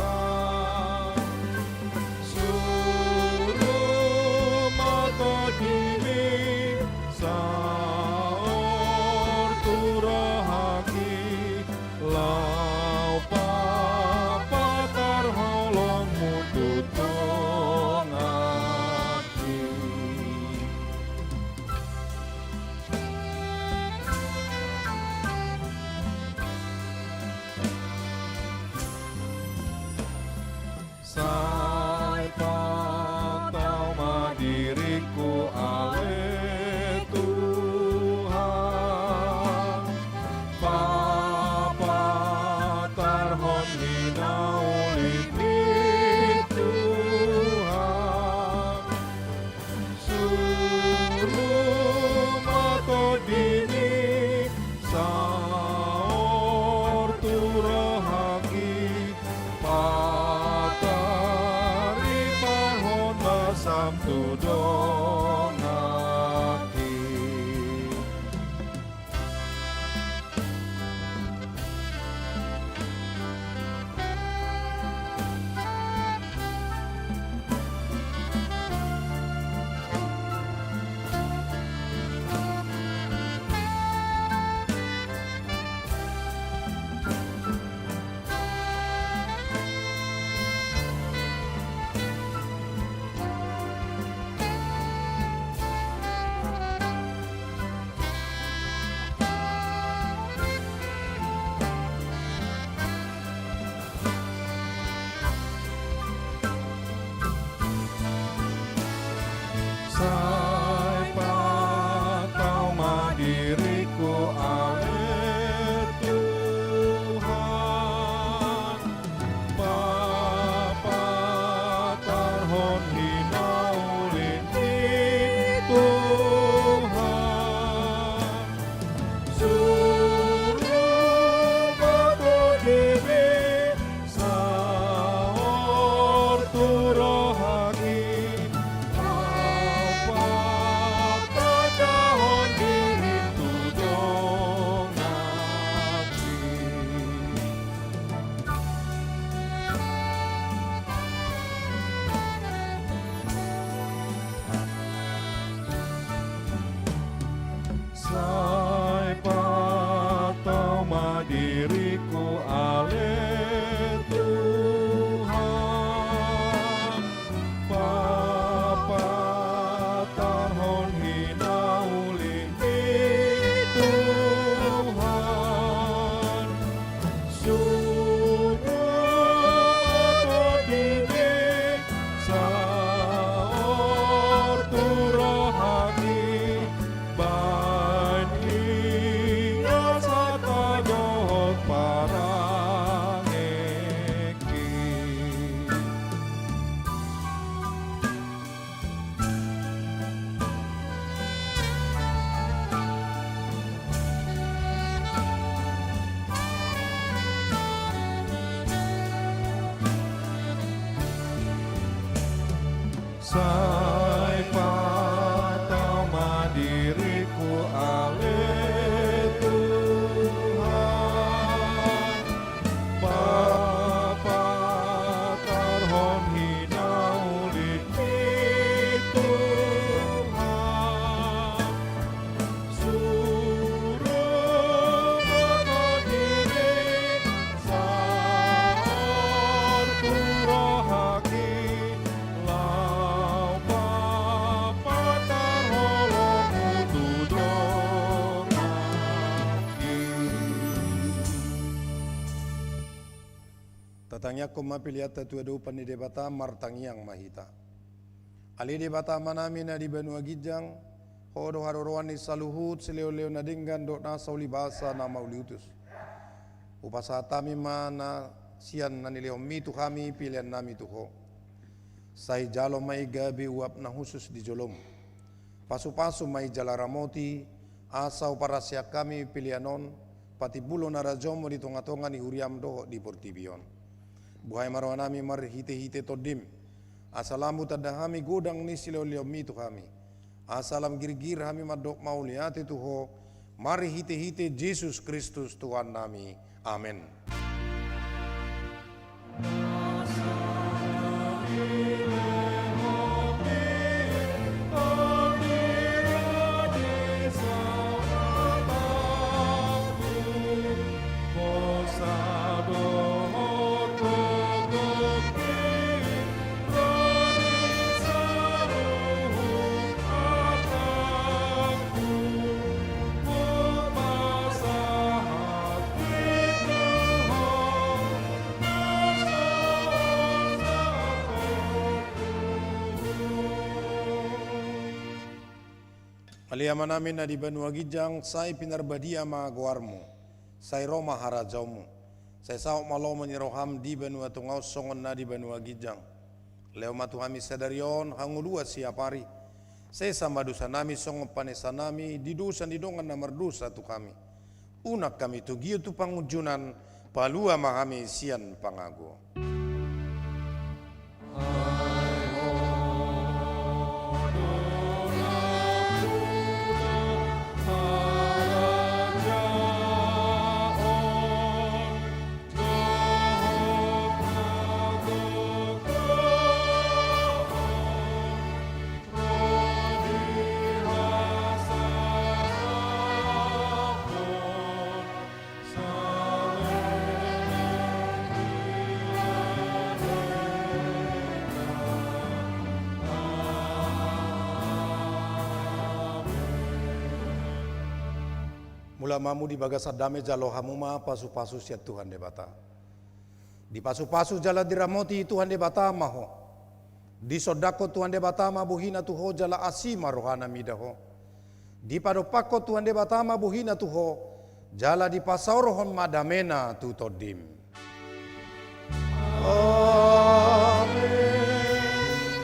Sam tu donganki. Sai patau ma diringku ale Tuhan, papatarhon hinauli ni Tuhan. Suru ma tondimi saor tu rohangki, papatarhon diri tu donganki. Sai patau ma diringku ale Tuhan, papatarhon hinauli ni Tuhan. Suru ma tondimi saor tu rohangki, baen ingot hata dohot parangeanki. Sai patau ma diringku ale Tuhan, papatarhon hinauli ni Tuhan. Suru ma tondimi saor tu rohangki, laho papatarhon holongku tu donganki. Tatangiangkon ma peleanta tu adopan ni Debata, martangiang ma hita. Ale Debata Amanami na di banua ginjang, Ho do haroroan ni saluhut silehonlehon na denggan dohot nasa ulibasa na mauliutus. Hupasahat hami ma na sian na nilehonMi tu hami peleannami tu Ho. Sai jalo ma i gabe uap na hushus di joloM. Pasupasu ma i jala ramoti, asa huparhaseang hami pelean on patimbulhon harajaonMu di tongatonga ni huriaM dohot di portibi on. Buhai ma rohanami marhitehite TondiM, asa lam hutanda hami godang ni silehonlehonMi tu hami, asa lam girgir hami mandok mauliate tu Ho, marhitehite Jesus Kristus Tuhannami. Amen. Ale Amanami na di banua ginjang, sai pinarbadia ma goarMu, sai ro ma harajaonMu, sai saut ma lomo ni rohaM di banua tonga on songon na di banua ginjang. Lehon ma tu hami sadari on hangoluan siapari. Sesa ma dosanami songon panesanami di dosa ni dongan na mardosa tu hami. Unang hami togihon tu pangunjunan, palua ma hami sian pangago. Mula ma hamu di bagasan dame, jalo hamu ma pasupasu sian Tuhan Debata. Dipasupasu jala diramoti Tuhan Debata ma ho. Disondangkon Tuhan Debata ma bohina tu ho jala asi ma rohana mida ho. Dipadompakkon Tuhan Debata ma bohina tu ho, jala dipasaorhon ma damena tu tondim. Amen.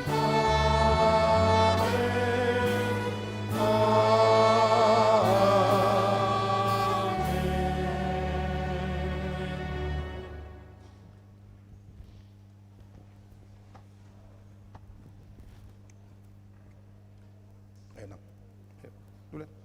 Amen. Amen. Enak. Ayo, dulu.